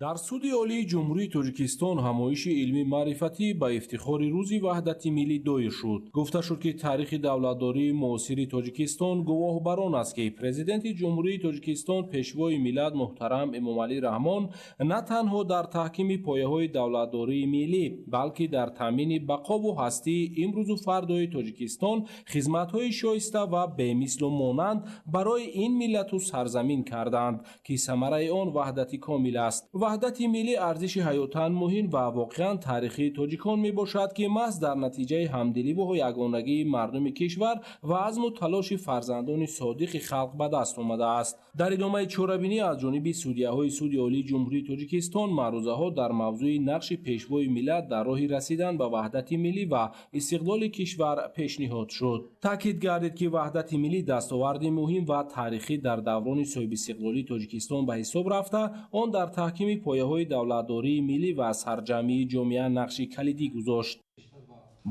D: Дар Суди Олии Ҷумҳурии Тоҷикистон ҳамоиши илмӣ маърифатӣ ба ифтихори рӯзи ваҳдати миллӣ доир шуд. Гуфта шуд, ки таърихи давлатдории муосири Тоҷикистон гувоҳ бар он аст, ки Президенти Ҷумҳурии Тоҷикистон, Пешвои миллат муҳтарам Эмомалӣ Раҳмон на танҳо дар таҳкими пояҳои давлатдории миллӣ, балки дар таъмини бақову ҳастии имрӯзу фардои Тоҷикистон хизматҳои шоиста ва бемислу монанд барои ин миллату сарзамин карданд, ки самараи он ваҳдати комил аст. Ваҳдати миллӣ арзиши ҳаётан муҳим ва воқеан таърихии тоҷикон мебошад, ки маҳз дар натиҷаи ҳамдиливу ягонагии мардуми кишвар ва азму талоши фарзандони содиқи халқ ба даст омадааст. Дар идомаи чорабинӣ аз ҷониби судяҳои Суди Олии Ҷумҳурии Тоҷикистон маърузаҳо дар мавзӯи нақши пешвои миллат дар роҳи расидан ба ваҳдати миллӣ ва истиқлоли кишвар пешниҳод шуд. Таъкид гардид, ки ваҳдати миллӣ дастоварди муҳим ва таърихӣ дар даврони соҳибистиқлолии Тоҷикистон ба ҳисоб рафта, он дар таҳкими пояҳои давлатдории миллӣ ва сарҷамъии ҷомеа нақши калидӣ гузошт.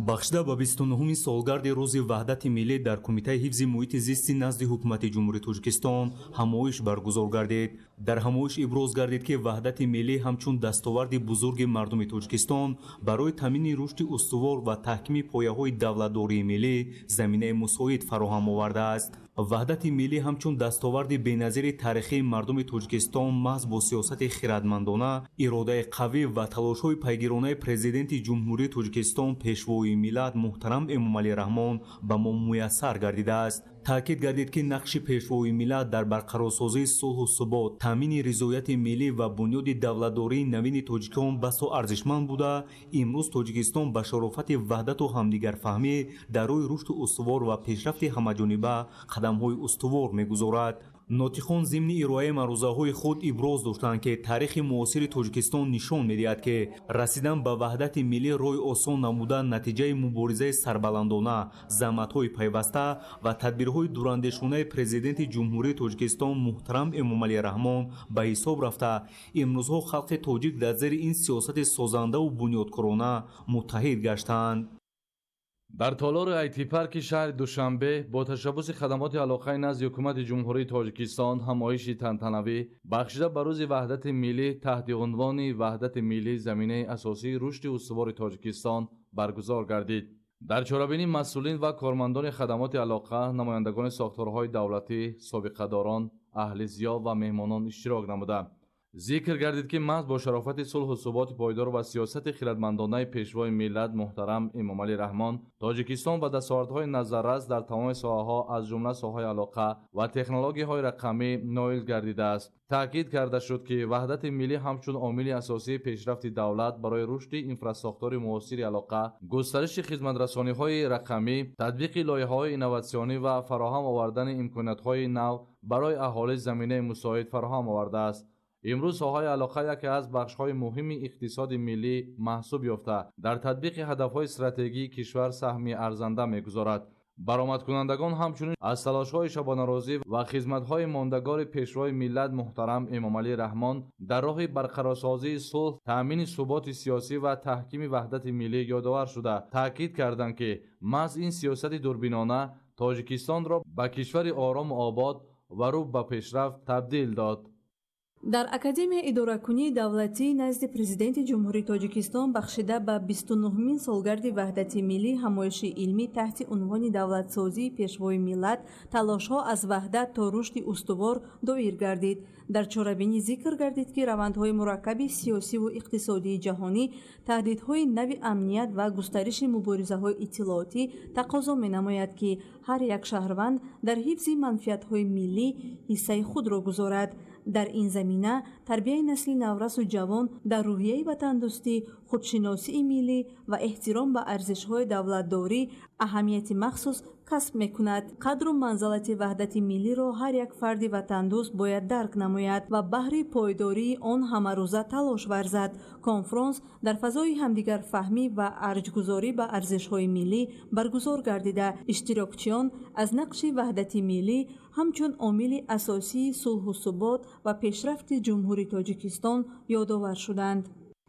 E: Бахшида ба 29-умин солгарди рӯзи ваҳдати миллӣ дар Кумитаи ҳифзи муҳити зисти назди Ҳукумати Ҷумҳурии Тоҷикистон ҳамоиш баргузор гардид. Дар ҳамоиш иброз гардид, ки ваҳдати миллӣ ҳамчун дастоварди бузурги мардуми Тоҷикистон барои таъмини рушди устувор ва таҳкими пояҳои давлатдории миллӣ заминаи мусоид фароҳам овардааст. Ваҳдати миллӣ ҳамчун дастоварди беназири таърихии мардуми Тоҷикистон маҳз бо сиёсати хирадмандона, иродаи қавӣ ва талошҳои пайгиронаи Президенти Ҷумҳурии Тоҷикистон, Пешвои миллат муҳтарам Эмомалӣ Раҳмон ба мо муяссар гардидааст. Таъкид гардид, ки нақши Пешвои миллат дар барқарорсозии сулҳу субот, таъмини ризояти миллӣ ва бунёди давлатдории навини тоҷикон басо арзишманд буда, имрӯз Тоҷикистон ба шарофати ваҳдату ҳамдигарфаҳмӣ дар рӯи рушду устувор ва пешрафти ҳамаҷониба қадамҳои устувор мегузорад. Нотиқон зимни ироаи маърузаҳои худ иброз доштанд, ки таърихи муосири Тоҷикистон нишон медиҳад, ки расидан ба ваҳдати миллӣ роҳи осон намуда натиҷаи муборизаи сарбаландона, заҳматҳои пайваста ва тадбирҳои дурандешонаи Президенти Ҷумҳурии Тоҷикистон муҳтарам Эмомалӣ Раҳмон ба ҳисоб рафта, имрӯзҳо халқи тоҷик дар зери ин сиёсати созандаву бунёдкорона муттаҳид гаштаанд.
J: Дар толори IT-парки шаҳри Душанбе бо ташаббуси хадамоти алоқаи назди Ҳукумати Ҷумҳурии Тоҷикистон ҳамоиши тантанавӣ бахшида ба рӯзи ваҳдати миллӣ таҳти унвони «Ваҳдати миллӣ заминаи асосии рушди устувори Тоҷикистон» баргузор гардид. Дар чорабинӣ масъулин ва кормандони хадамоти алоқа, намояндагони сохторҳои давлатӣ, собиқадорон, аҳли зиё ва меҳмонон иштирок намуданд. Зикр гардид, ки маҳз бо шарофати сулҳу суботи пойдор ва сиёсати хирадмандонаи Пешвои миллат муҳтарам Эмомалӣ Раҳмон Тоҷикистон ба дастовардҳои назаррас дар тамоми соҳаҳо, аз ҷумла соҳаи алоқа ва технологияҳои рақамӣ ноил гардидааст. Таъкид карда шуд, ки ваҳдати миллӣ ҳамчун омили асосии пешрафти давлат барои рушди инфрасохтори муосири алоқа, густариши хизматрасониҳои рақамӣ, татбиқи лоиҳаҳои инноватсионӣ ва фароҳам овардани имкониятҳои нав барои аҳолӣ заминаи мусоид фароҳам овардааст. Имрӯз соҳаи алоқа яке аз бахшҳои муҳими иқтисоди миллӣ маҳсуб ёфта, дар татбиқи ҳадафҳои стратегии кишвар саҳми арзанда мегузорад. Баромадкунандагон ҳамчунин аз талошҳои шабонарӯзӣ ва хизматҳои мондагори пешвои миллат муҳтарам Эмомалӣ Раҳмон дар роҳи барқарорсозии сулҳ, таъмини суботи сиёсӣ ва таҳкими ваҳдати миллӣ ёдовар шуда, таъкид карданд, ки маҳз ин сиёсати дурбинона Тоҷикистонро ба кишвари орому обод ва рӯ ба пешрафт табдил дод.
F: Дар Академияи идоракунии давлатии назди Президенти Ҷумҳурии Тоҷикистон бахшида ба 29-мин солгарди ваҳдати миллӣ ҳамоиши илмӣ таҳти унвони давлатсозии Пешвои миллат талошҳо аз ваҳдат то рушди устувор доир гардид. Дар чорабинӣ зикр гардид, ки равандҳои мураккаби сиёсиву иқтисодии ҷаҳонӣ, таҳдидҳои нави амният ва густариши муборизаҳои иттилоотӣ тақозо менамояд, ки ҳар як шаҳрванд дар ҳифзи манфиатҳои миллӣ ҳиссаи худро гузорад. Дар ин замина тарбияи насли наврасу ҷавон дар рӯҳияи ватандӯстӣ, худшиносии миллӣ ва эҳтиром ба арзишҳои давлатдорӣ аҳамияти махсус касб мекунад. Қадру манзалати ваҳдати миллиро ҳар як фарди ватандӯст бояд дарк намояд ва баҳри пойдории он ҳамарӯза талош варзад. Конфронс дар фазои ҳамдигарфаҳмӣ ва арҷгузорӣ ба арзишҳои миллӣ баргузор гардида, иштирокчиён аз нақши ваҳдати миллӣ ҳамчун омили асосии сулҳу субот ва пешрафти Ҷумҳурии Тоҷикистон ёдовар шуданд.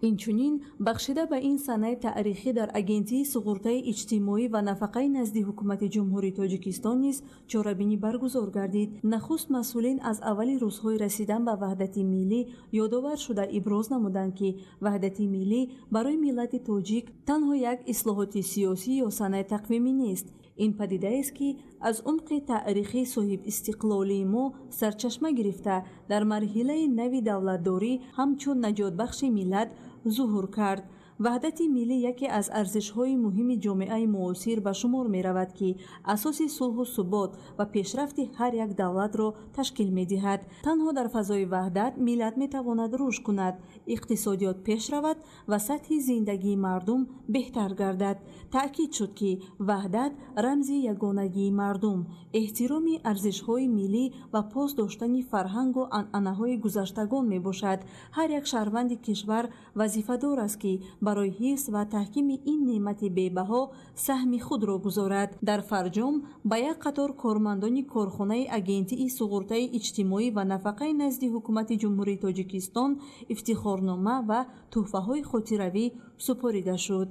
F: Инчунин бахшида ба ин санаи таърихӣ дар Агентии суғуртаи иҷтимоӣ ва нафақаи назди Ҳукумати Ҷумҳурии Тоҷикистон низ чорабинӣ баргузор гардид. Нахуст масъулин аз аввали рӯзҳои расидан ба ваҳдати миллӣ ёдовар шуда иброз намуданд, ки ваҳдати миллӣ барои миллати тоҷик танҳо як ислоҳоти сиёсӣ ё санаи тақвимӣ нест. Ин падидаест, ки аз умқи таърихии соҳибистиқлолии мо сарчашма гирифта, дар марҳилаи нави давлатдорӣ ҳамчун наҷотбахши миллат зуҳур кард. Ваҳдати миллӣ яке аз арзишҳои муҳими ҷомеаи муосир ба шумор меравад, ки асоси сулҳу субот ва пешрафти ҳар як давлатро ташкил медиҳад. Танҳо дар фазои ваҳдат миллат метавонад рушд кунад, иқтисодиёт пеш равад ва сатҳи зиндагии мардум беҳтар гардад. Таъкид шуд, ки ваҳдат рамзи ягонагии мардум, эҳтироми арзишҳои миллӣ ва пос доштани фарҳангу анъанаҳои гузаштагон мебошад. Ҳар як шаҳрванди кишвар вазифадор аст, ки барои ҳифз ва таҳкими ин неъмати бебаҳо саҳми худро гузорад. Дар фарҷом ба як қатор кормандони корхонаи Агентии суғуртаи иҷтимоӣ ва нафақаи назди Ҳукумати Ҷумҳурии Тоҷикистон ифтихорнома ва тӯҳфаҳои хотиравӣ супорида шуд.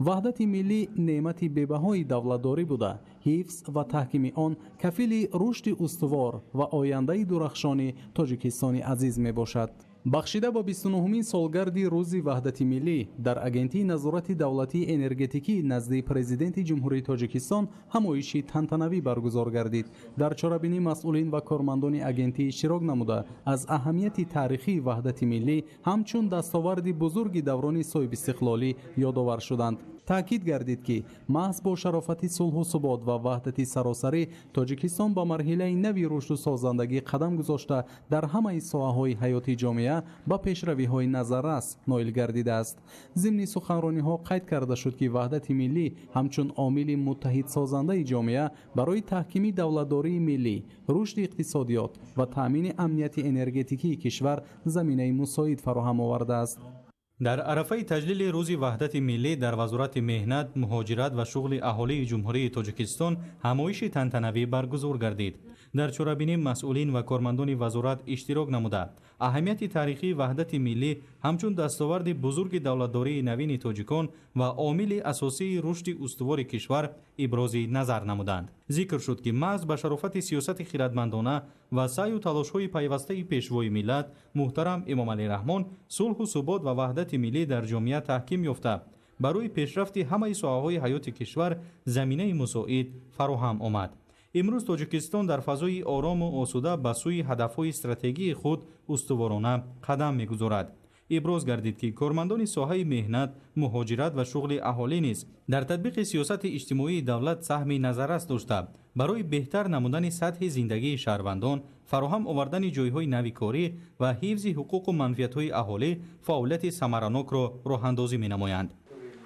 A: Ваҳдати миллӣ неъмати бебаҳои давлатдорӣ буда, ҳифз ва таҳкими он кафили рушди устувор ва ояндаи дурахшони Тоҷикистони азиз мебошад. Бахшида ба 29-мин солгарди рӯзи ваҳдати миллӣ дар Агентии назорати давлатии энергетикӣ назди Президенти Ҷумҳурии Тоҷикистон ҳамоиши тантанавӣ баргузор гардид. Дар чорабинӣ масъулин ва кормандони агентӣ иштирок намуда, аз аҳамияти таърихии ваҳдати миллӣ ҳамчун дастоварди бузурги даврони соҳибистиқлолӣ ёдовар шуданд. Таъкид гардид, ки маҳз бо шарофати сулҳу субот ва ваҳдати саросарӣ Тоҷикистон ба марҳилаи нави рушду созандагӣ қадам гузошта, дар ҳамаи соҳаҳои ҳаёти ҷомеа ба пешравиҳои назаррас ноил гардидааст. Зимни суханрониҳо қайд карда шуд, ки ваҳдати миллӣ ҳамчун омили муттаҳидсозандаи ҷомеа барои таҳкими давлатдории миллӣ, рушди иқтисодиёт ва таъмини амнияти энергетикии кишвар заминаи мусоид фароҳам овардааст.
K: Дар арафаи таҷлили рӯзи ваҳдати миллӣ дар Вазорати меҳнат, муҳоҷират ва шуғли аҳолии Ҷумҳурии Тоҷикистон ҳамоиши тантанавӣ баргузор гардид. Дар чорабинӣ масъулин ва кормандони вазорат иштирок намуда, аҳамияти таърихии ваҳдати миллӣ ҳамчун дастоварди бузурги давлатдории навини тоҷикон ва омили асосии рушди устувори кишвар ибрози назар намуданд. Зикр шуд, ки маҳз ба шарофати сиёсати хиратмандона ва саъю талошҳои пайвастаи пешвои миллат муҳтарам Эмомалӣ Раҳмон сулҳу субот ва ваҳдати миллӣ дар ҷомеа таҳким ёфта, барои пешрафти ҳамаи соҳаҳои ҳаёти кишвар заминаи мусоид фароҳам омад. Имрӯз Тоҷикистон дар фазои орому осуда ба сӯи ҳадафҳои стратегии худ устуворона қадам мегузорад. Иброз гардид, ки кормандони соҳаи меҳнат, муҳоҷират ва шуғли аҳолӣ низ дар татбиқи сиёсати иҷтимоии давлат саҳми назаррас дошта, барои беҳтар намудани сатҳи зиндагии шаҳрвандон, фароҳам овардани ҷойҳои нави корӣ ва ҳифзи ҳуқуқу манфиатҳои аҳолӣ фаъолияти самаранокро роҳандозӣ менамоянд.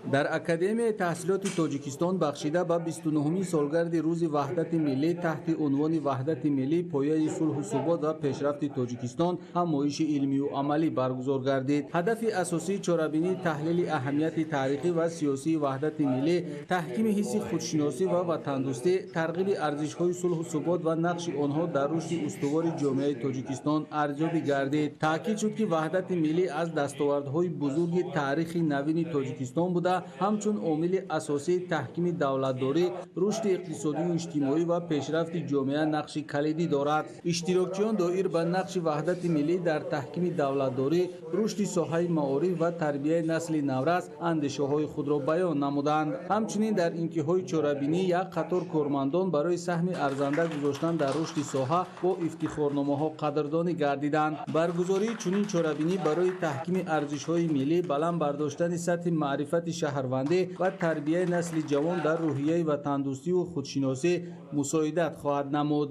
G: Дар Академияи таҳсилоти Тоҷикистон бахшида ба 29-умин солгарди Рӯзи Ваҳдати Миллӣ таҳти унвони Ваҳдати миллӣ пояи сулҳу субот ва пешрафти Тоҷикистон ҳамоиши илмию амалӣ баргузор гардид. Ҳадафи асосии чорабинӣ таҳлили аҳамияти таърихӣ ва сиёсии ваҳдати миллӣ, таҳкими ҳисси худшиносӣ ва ватандӯстӣ, тарғиби арзишҳои сулҳу субот ва нақши онҳо дар рушди устувори ҷомеаи Тоҷикистон арзёбӣ гардид. Таъкид шуд, ки ваҳдати миллӣ аз дастовардҳои бузурги таърихи навини Тоҷикистон буда, ҳамчун омили асосии таҳкими давлатдорӣ, рушди иқтисодию иҷтимоӣ ва пешрафти ҷомеа нақши калидӣ дорад. Иштирокчиён доир ба нақши ваҳдати миллӣ дар таҳкими давлатдорӣ, рушди соҳаи маориф ва тарбияи насли наврас андешаҳои худро баён намуданд. Ҳамчунин дар интиҳои чорабинӣ як қатор кормандон барои саҳми арзанда гузоштан дар рушди соҳа бо ифтихорномаҳо қадрдонӣ гардиданд. Баргузории чунин чорабинӣ барои таҳкими арзишҳои миллӣ, баланд бардоштани сатҳи маърифати шаҳрвандӣ ва тарбияи насли ҷавон дар рӯҳияи ватандӯстию худшиносӣ мусоидат хоҳад намуд.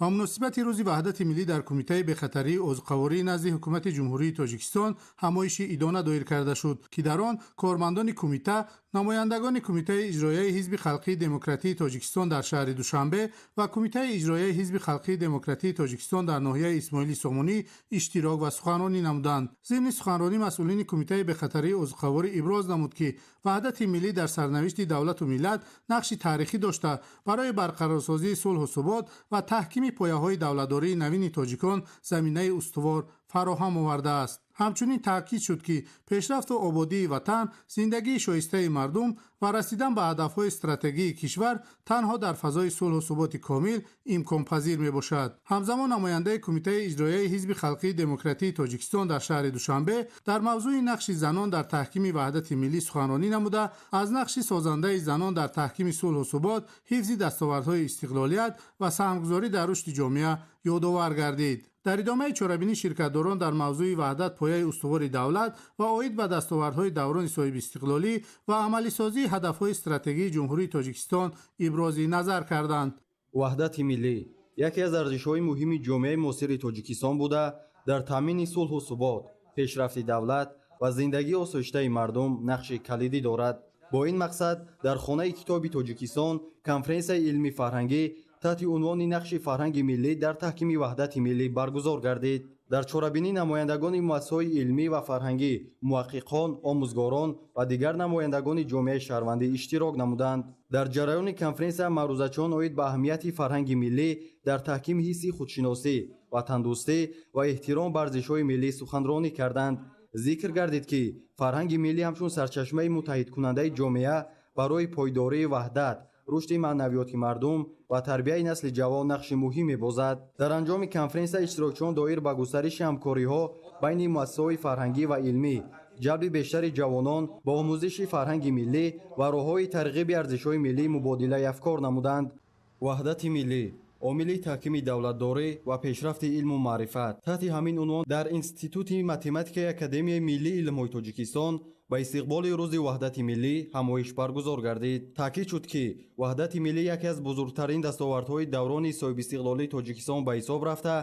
H: Ба муносибати Рӯзи Ваҳдати Миллӣ дар Кумитаи бехатарии озуқаворӣ назди Ҳукумати Ҷумҳурии Тоҷикистон ҳамоиши идона доир карда шуд, ки дар он кормандони кумита, намояндагони Кумитаи иҷроияи Ҳизби Халқии Демократии Тоҷикистон дар шаҳри Душанбе ва Кумитаи иҷроияи Ҳизби Халқии Демократии Тоҷикистон дар ноҳияи Исмоили Сомонӣ иштирок ва суханронӣ намуданд. Зимни суханронӣ масъулини Кумитаи бехатарии озуқаворӣ иброз намуд, ки ваҳдати миллӣ дар сарнавишти давлату миллат нақши таърихӣ дошта, барои барқарорсозии сулҳу субот ва таҳкими пояҳои давлатдории навини тоҷикон заминаи устувор фароҳам овардааст. Ҳамчунин таъкид шуд, ки пешрафту ободии ватан, зиндагии шоистаи мардум ва расидан ба ҳадафҳои стратегии кишвар танҳо дар фазои сулҳу суботи комил имконпазир мебошад. Ҳамзамон намояндаи Кумитаи иҷроияи Ҳизби Халқии Демократии Тоҷикистон дар шаҳри Душанбе дар мавзӯи нақши занон дар таҳкими ваҳдати миллӣ суханронӣ намуда, аз нақши созандаи занон дар таҳкими сулҳу субот, ҳифзи дастовардҳои истиқлолият ва саҳмгузорӣ дар рушди ҷомеа ёдовар гардид. Дар идомаи чорабинӣ ширкатдорон дар мавзӯи ваҳдат пояи устувори давлат ва оид ба дастовардҳои даврони соҳибистиқлолӣ ва амалисозии ҳадафҳои стратегии Ҷумҳурии Тоҷикистон ибрози назар карданд.
I: Ваҳдати миллӣ яке аз арзишҳои муҳими ҷомеаи муосири Тоҷикистон буда, дар таъмини сулҳу субот, пешрафти давлат ва зиндагии осоиштаи мардум нақши калидӣ дорад. Бо ин мақсад дар Хонаи китоби Тоҷикистон конференсияи илмӣ-фарҳангӣ таҳти унвони нақши фарҳанги миллӣ дар таҳкими ваҳдати миллӣ баргузор гардид. Дар чорабинӣ намояндагони муассисаҳои илмӣ ва фарҳангӣ, муҳаққиқон, омӯзгорон ва дигар намояндагони ҷомеаи шаҳрвандӣ иштирок намуданд. Дар ҷараёни конференсия маърузачиён оид ба аҳамияти фарҳанги миллӣ дар таҳкими ҳисси худшиносӣ, ватандӯстӣ ва эҳтиром ба арзишҳои миллӣ суханронӣ карданд. Зикр гардид, ки фарҳанги миллӣ ҳамчун сарчашмаи муттаҳидкунандаи ҷомеа барои пойдории ваҳдат, рушди маънавиёти мардум ва тарбияи насли ҷавон нақши муҳим мебозад. Дар анҷоми конференсия иштирокчиён доир ба густариши ҳамкориҳо байни муассисаҳои фарҳангӣ ва илмӣ, ҷалби бештари ҷавонон ба омӯзиши фарҳанги миллӣ ва роҳҳои тарғиби арзишҳои миллӣ мубодилаи афкор намуданд. Ваҳдати миллӣ омили таҳкими давлатдорӣ ва пешрафти илму маърифат. Таҳти ҳамин унвон дар Институти математикаи Академияи миллии илмҳои Тоҷикистон ба истиқболи Рӯзи Ваҳдати миллӣ ҳамоиш баргузор гардид. Таъкид шуд, ки ваҳдати миллӣ яке аз бузургтарин дастовардҳои даврони соҳибистиқлолии Тоҷикистон ба ҳисоб рафта,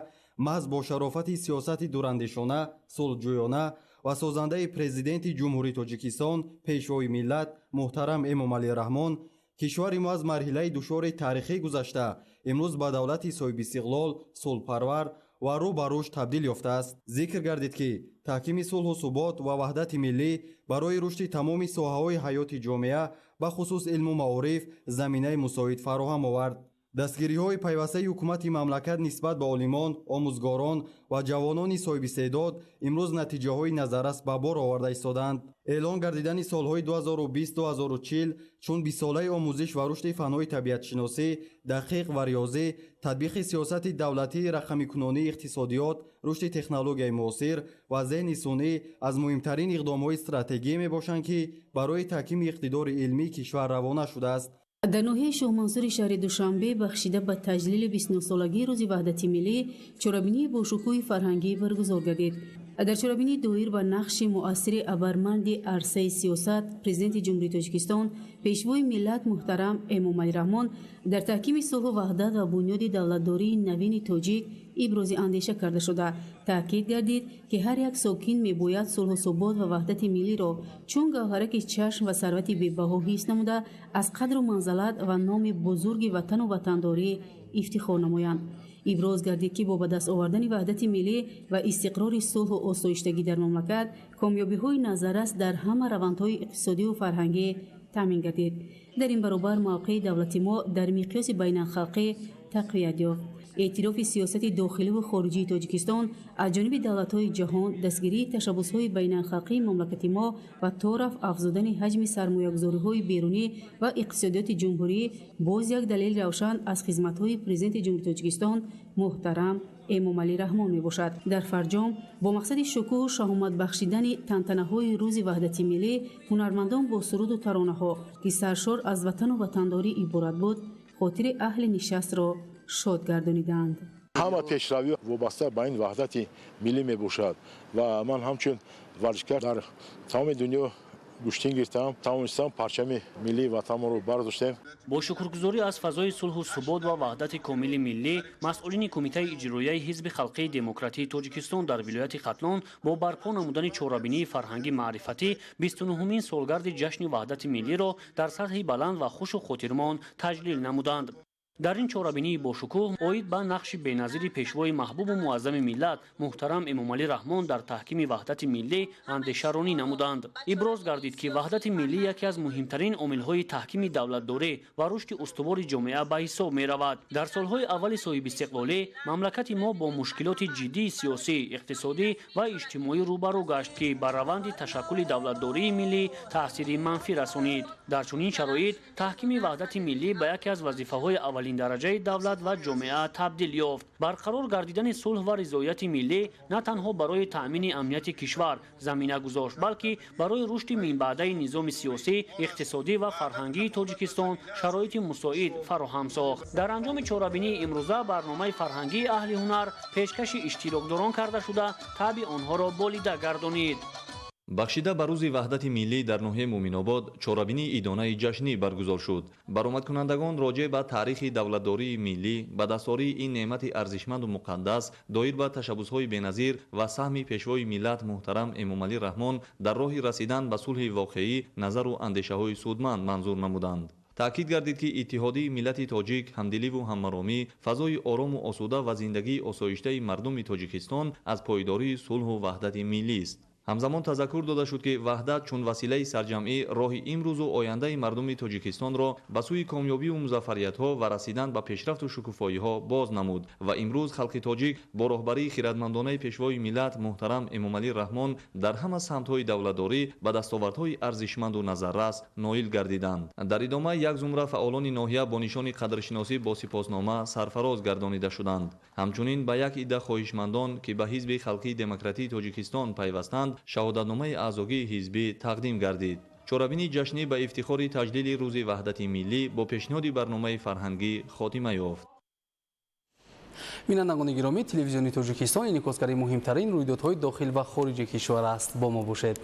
I: маҳз бо шарофати сиёсати дурандешона, сулҳҷӯёна ва созандаи Президенти Ҷумҳурии Тоҷикистон, Пешвои миллат муҳтарам Эмомалӣ Раҳмон, кишвари мо аз марҳилаи душвори таърихӣ гузашта, имрӯз ба давлати соҳибистиқлол, сулҳпарвар ва рӯ ба рушд табдил ёфтааст. Зикр гардид, ки таҳкими сулҳу субот ва ваҳдати миллӣ барои рушди тамоми соҳаҳои ҳаёти ҷомеа, бахусус илму маориф, заминаи мусоид фароҳам овард. Дастгириҳои пайвастаи ҳукумати мамлакат нисбат ба олимон, омӯзгорон ва ҷавонони соҳибистеъдод имрӯз натиҷаҳои назаррас ба бор оварда истодаанд. Эълон гардидани солҳои 2020-2040 чун бистсолаи омӯзиш ва рушди фанҳои табиатшиносӣ, дақиқ ва риёзӣ, татбиқи сиёсати давлатии рақамикунонии иқтисодиёт, рушди технологияи муосир ва зеҳни сунъӣ аз муҳимтарин иқдомҳои стратегӣ мебошанд, ки барои таҳкими иқтидори илмии кишвар равона шудааст.
X: Дар ноҳияи Шоҳмансури шаҳри Душанбе бахшида ба таҷлили 29-солагии Рӯзи Ваҳдати миллӣ чорабинии бошукӯҳи фарҳангӣ баргузор гардид. Дар чорабинӣ доир ба нақши муассири абарманди арсаи сиёсат, Президенти Ҷумҳурии Тоҷикистон, Пешвои миллат муҳтарам Эмомалӣ Раҳмон дар таҳкими сулҳу ваҳдат ва бунёди давлатдории навини тоҷик ибрози андеша карда шуда, таъкид гардид, ки ҳар як сокин мебояд сулҳу субот ва ваҳдати миллиро чун гавҳараки чашм ва сарвати бебаҳо ҳис намуда, аз қадру манзалат ва номи бузурги ватану ватандорӣ ифтихор намоянд. Иброз гардид, ки бо ба даст овардани ваҳдати миллӣ ва истиқрори сулҳу осоиштагӣ дар мамлакат комёбиҳои назаррас дар ҳама равандҳои иқтисодиву фарҳангӣ таъмин гардид. Дар ин баробар мавқеи давлати мо дар миқёси байналхалқӣ тақвият ёфт. Эътирофи сиёсати дохиливу хориҷии Тоҷикистон аз ҷониби давлатҳои ҷаҳон, дастгирии ташаббусҳои байналхалқии мамлакати мо ва торафт афзудани ҳаҷми сармоягузориҳои берунӣ ва иқтисодиёти ҷумҳурӣ боз як далели равшан аз хизматҳои Президенти Ҷумҳурии Тоҷикистон муҳтарам Эмомалӣ Раҳмон мебошад. Дар фарҷом бо мақсади шукӯҳу шаҳомат бахшидани тантанаҳои рӯзи ваҳдати миллӣ ҳунармандон бо суруду таронаҳо, ки саршор аз ватану ватандорӣ иборат буд, хотири аҳли нишастро шод гардониданд.
L: Ҳама пешравӣ вобаста ба ин ваҳдати миллӣ мебошад ва ман ҳамчун варзишкар дар тамоми дунё гӯштин гирифтам, тавонистам парчами миллии ватанамонро бардоштем.
M: Бо шукргузорӣ аз фазои сулҳу субот ва ваҳдати комили миллӣ, масъулини Кумитаи иҷроияи Ҳизби халқии демократии Тоҷикистон дар вилояти Хатлон бо барпо намудани чорабинии фарҳангӣ маърифатӣ 29-умин солгарди ҷашни ваҳдати миллиро дар сатҳи баланд ва хушу хотирмон таҷлил намуданд. Дар ин чорабинии бошукӯҳ оид ба нақши беназири пешвои маҳбубу муаззами миллат муҳтарам Эмомалӣ Раҳмон дар таҳкими ваҳдати миллӣ андешаронӣ намуданд. Иброз гардид, ки ваҳдати миллӣ яке аз муҳимтарин омилҳои таҳкими давлатдорӣ ва рушди устувори ҷомеа ба ҳисоб меравад. Дар солҳои аввали соҳибистиқлолӣ мамлакати мо бо мушкилоти ҷиддии сиёсӣ, иқтисодӣ ва иҷтимоӣ рӯбарӯ гашт, ки ба раванди ташаккули давлатдории миллӣ таъсири манфӣ расонид. Дар чунин шароит таҳкими ваҳдати миллӣ ба яке аз вазифаҳои аввалин дараҷаи давлат ва ҷомеа табдил ёфт. Барқарор гардидани сулҳ ва ризояти миллӣ на танҳо барои таъмини амнияти кишвар замина гузошт, балки барои рушди минбаъдаи низоми сиёсӣ, иқтисодӣ ва фарҳангии Тоҷикистон шароити мусоид фароҳам сохт. Дар анҷоми чорабинии имрӯза барномаи фарҳангии аҳли ҳунар пешкаши иштирокдорон карда шуда, таъби онҳоро болида гардонид.
O: Бахшида ба рӯзи ваҳдати миллӣ дар ноҳияи Муъминобод чорабинии идонаи ҷашнӣ баргузор шуд. Баромадкунандагон роҷеъ ба таърихи давлатдории миллӣ, ба дастоварии ин неъмати арзишманду муқаддас, доир ба ташаббусҳои беназир ва саҳми пешвои миллат муҳтарам Эмомалӣ Раҳмон дар роҳи расидан ба сулҳи воқеӣ назару андешаҳои судманд манзур намуданд. Таъкид гардид, ки иттиҳодии миллати тоҷик, ҳамдиливу ҳаммаромӣ, фазои орому осуда ва зиндагии осоиштаи мардуми Тоҷикистон аз пойдории сулҳу ваҳдати миллист. Ҳамзамон тазаккур дода шуд, ки ваҳдат чун василаи сарҷамъӣ роҳи имрӯзу ояндаи мардуми Тоҷикистонро ба сӯи комёбиву музаффариятҳо ва расидан ба пешрафту шукуфоиҳо боз намуд ва имрӯз халқи тоҷик бо роҳбарии хиратмандонаи пешвои миллат муҳтарам Эмомалӣ Раҳмон дар ҳама самтҳои давлатдорӣ ба дастовардҳои арзишманду назаррас ноил гардиданд. Дар идома як зумра фаъолони ноҳия бо нишони қадршиносӣ бо сипоснома сарфароз гардонида шуданд. Ҳамчунин ба як идда хоҳишмандон, ки ба Ҳизби халқии демократии Тоҷикистон пайвастанд, шаҳодатномаи аъзогии ҳизбӣ тақдим гардид. Чорабинии ҷашнӣ ба ифтихори таҷлили рӯзи ваҳдати миллӣ бо пешниҳоди барномаи фарҳангӣ хотима ёфт.
A: Бинандагони гиромӣ, телевизиони Тоҷикистон инъикосгари муҳимтарин рӯйдодҳои дохил ва хориҷи кишвар аст. Бо мо бошед.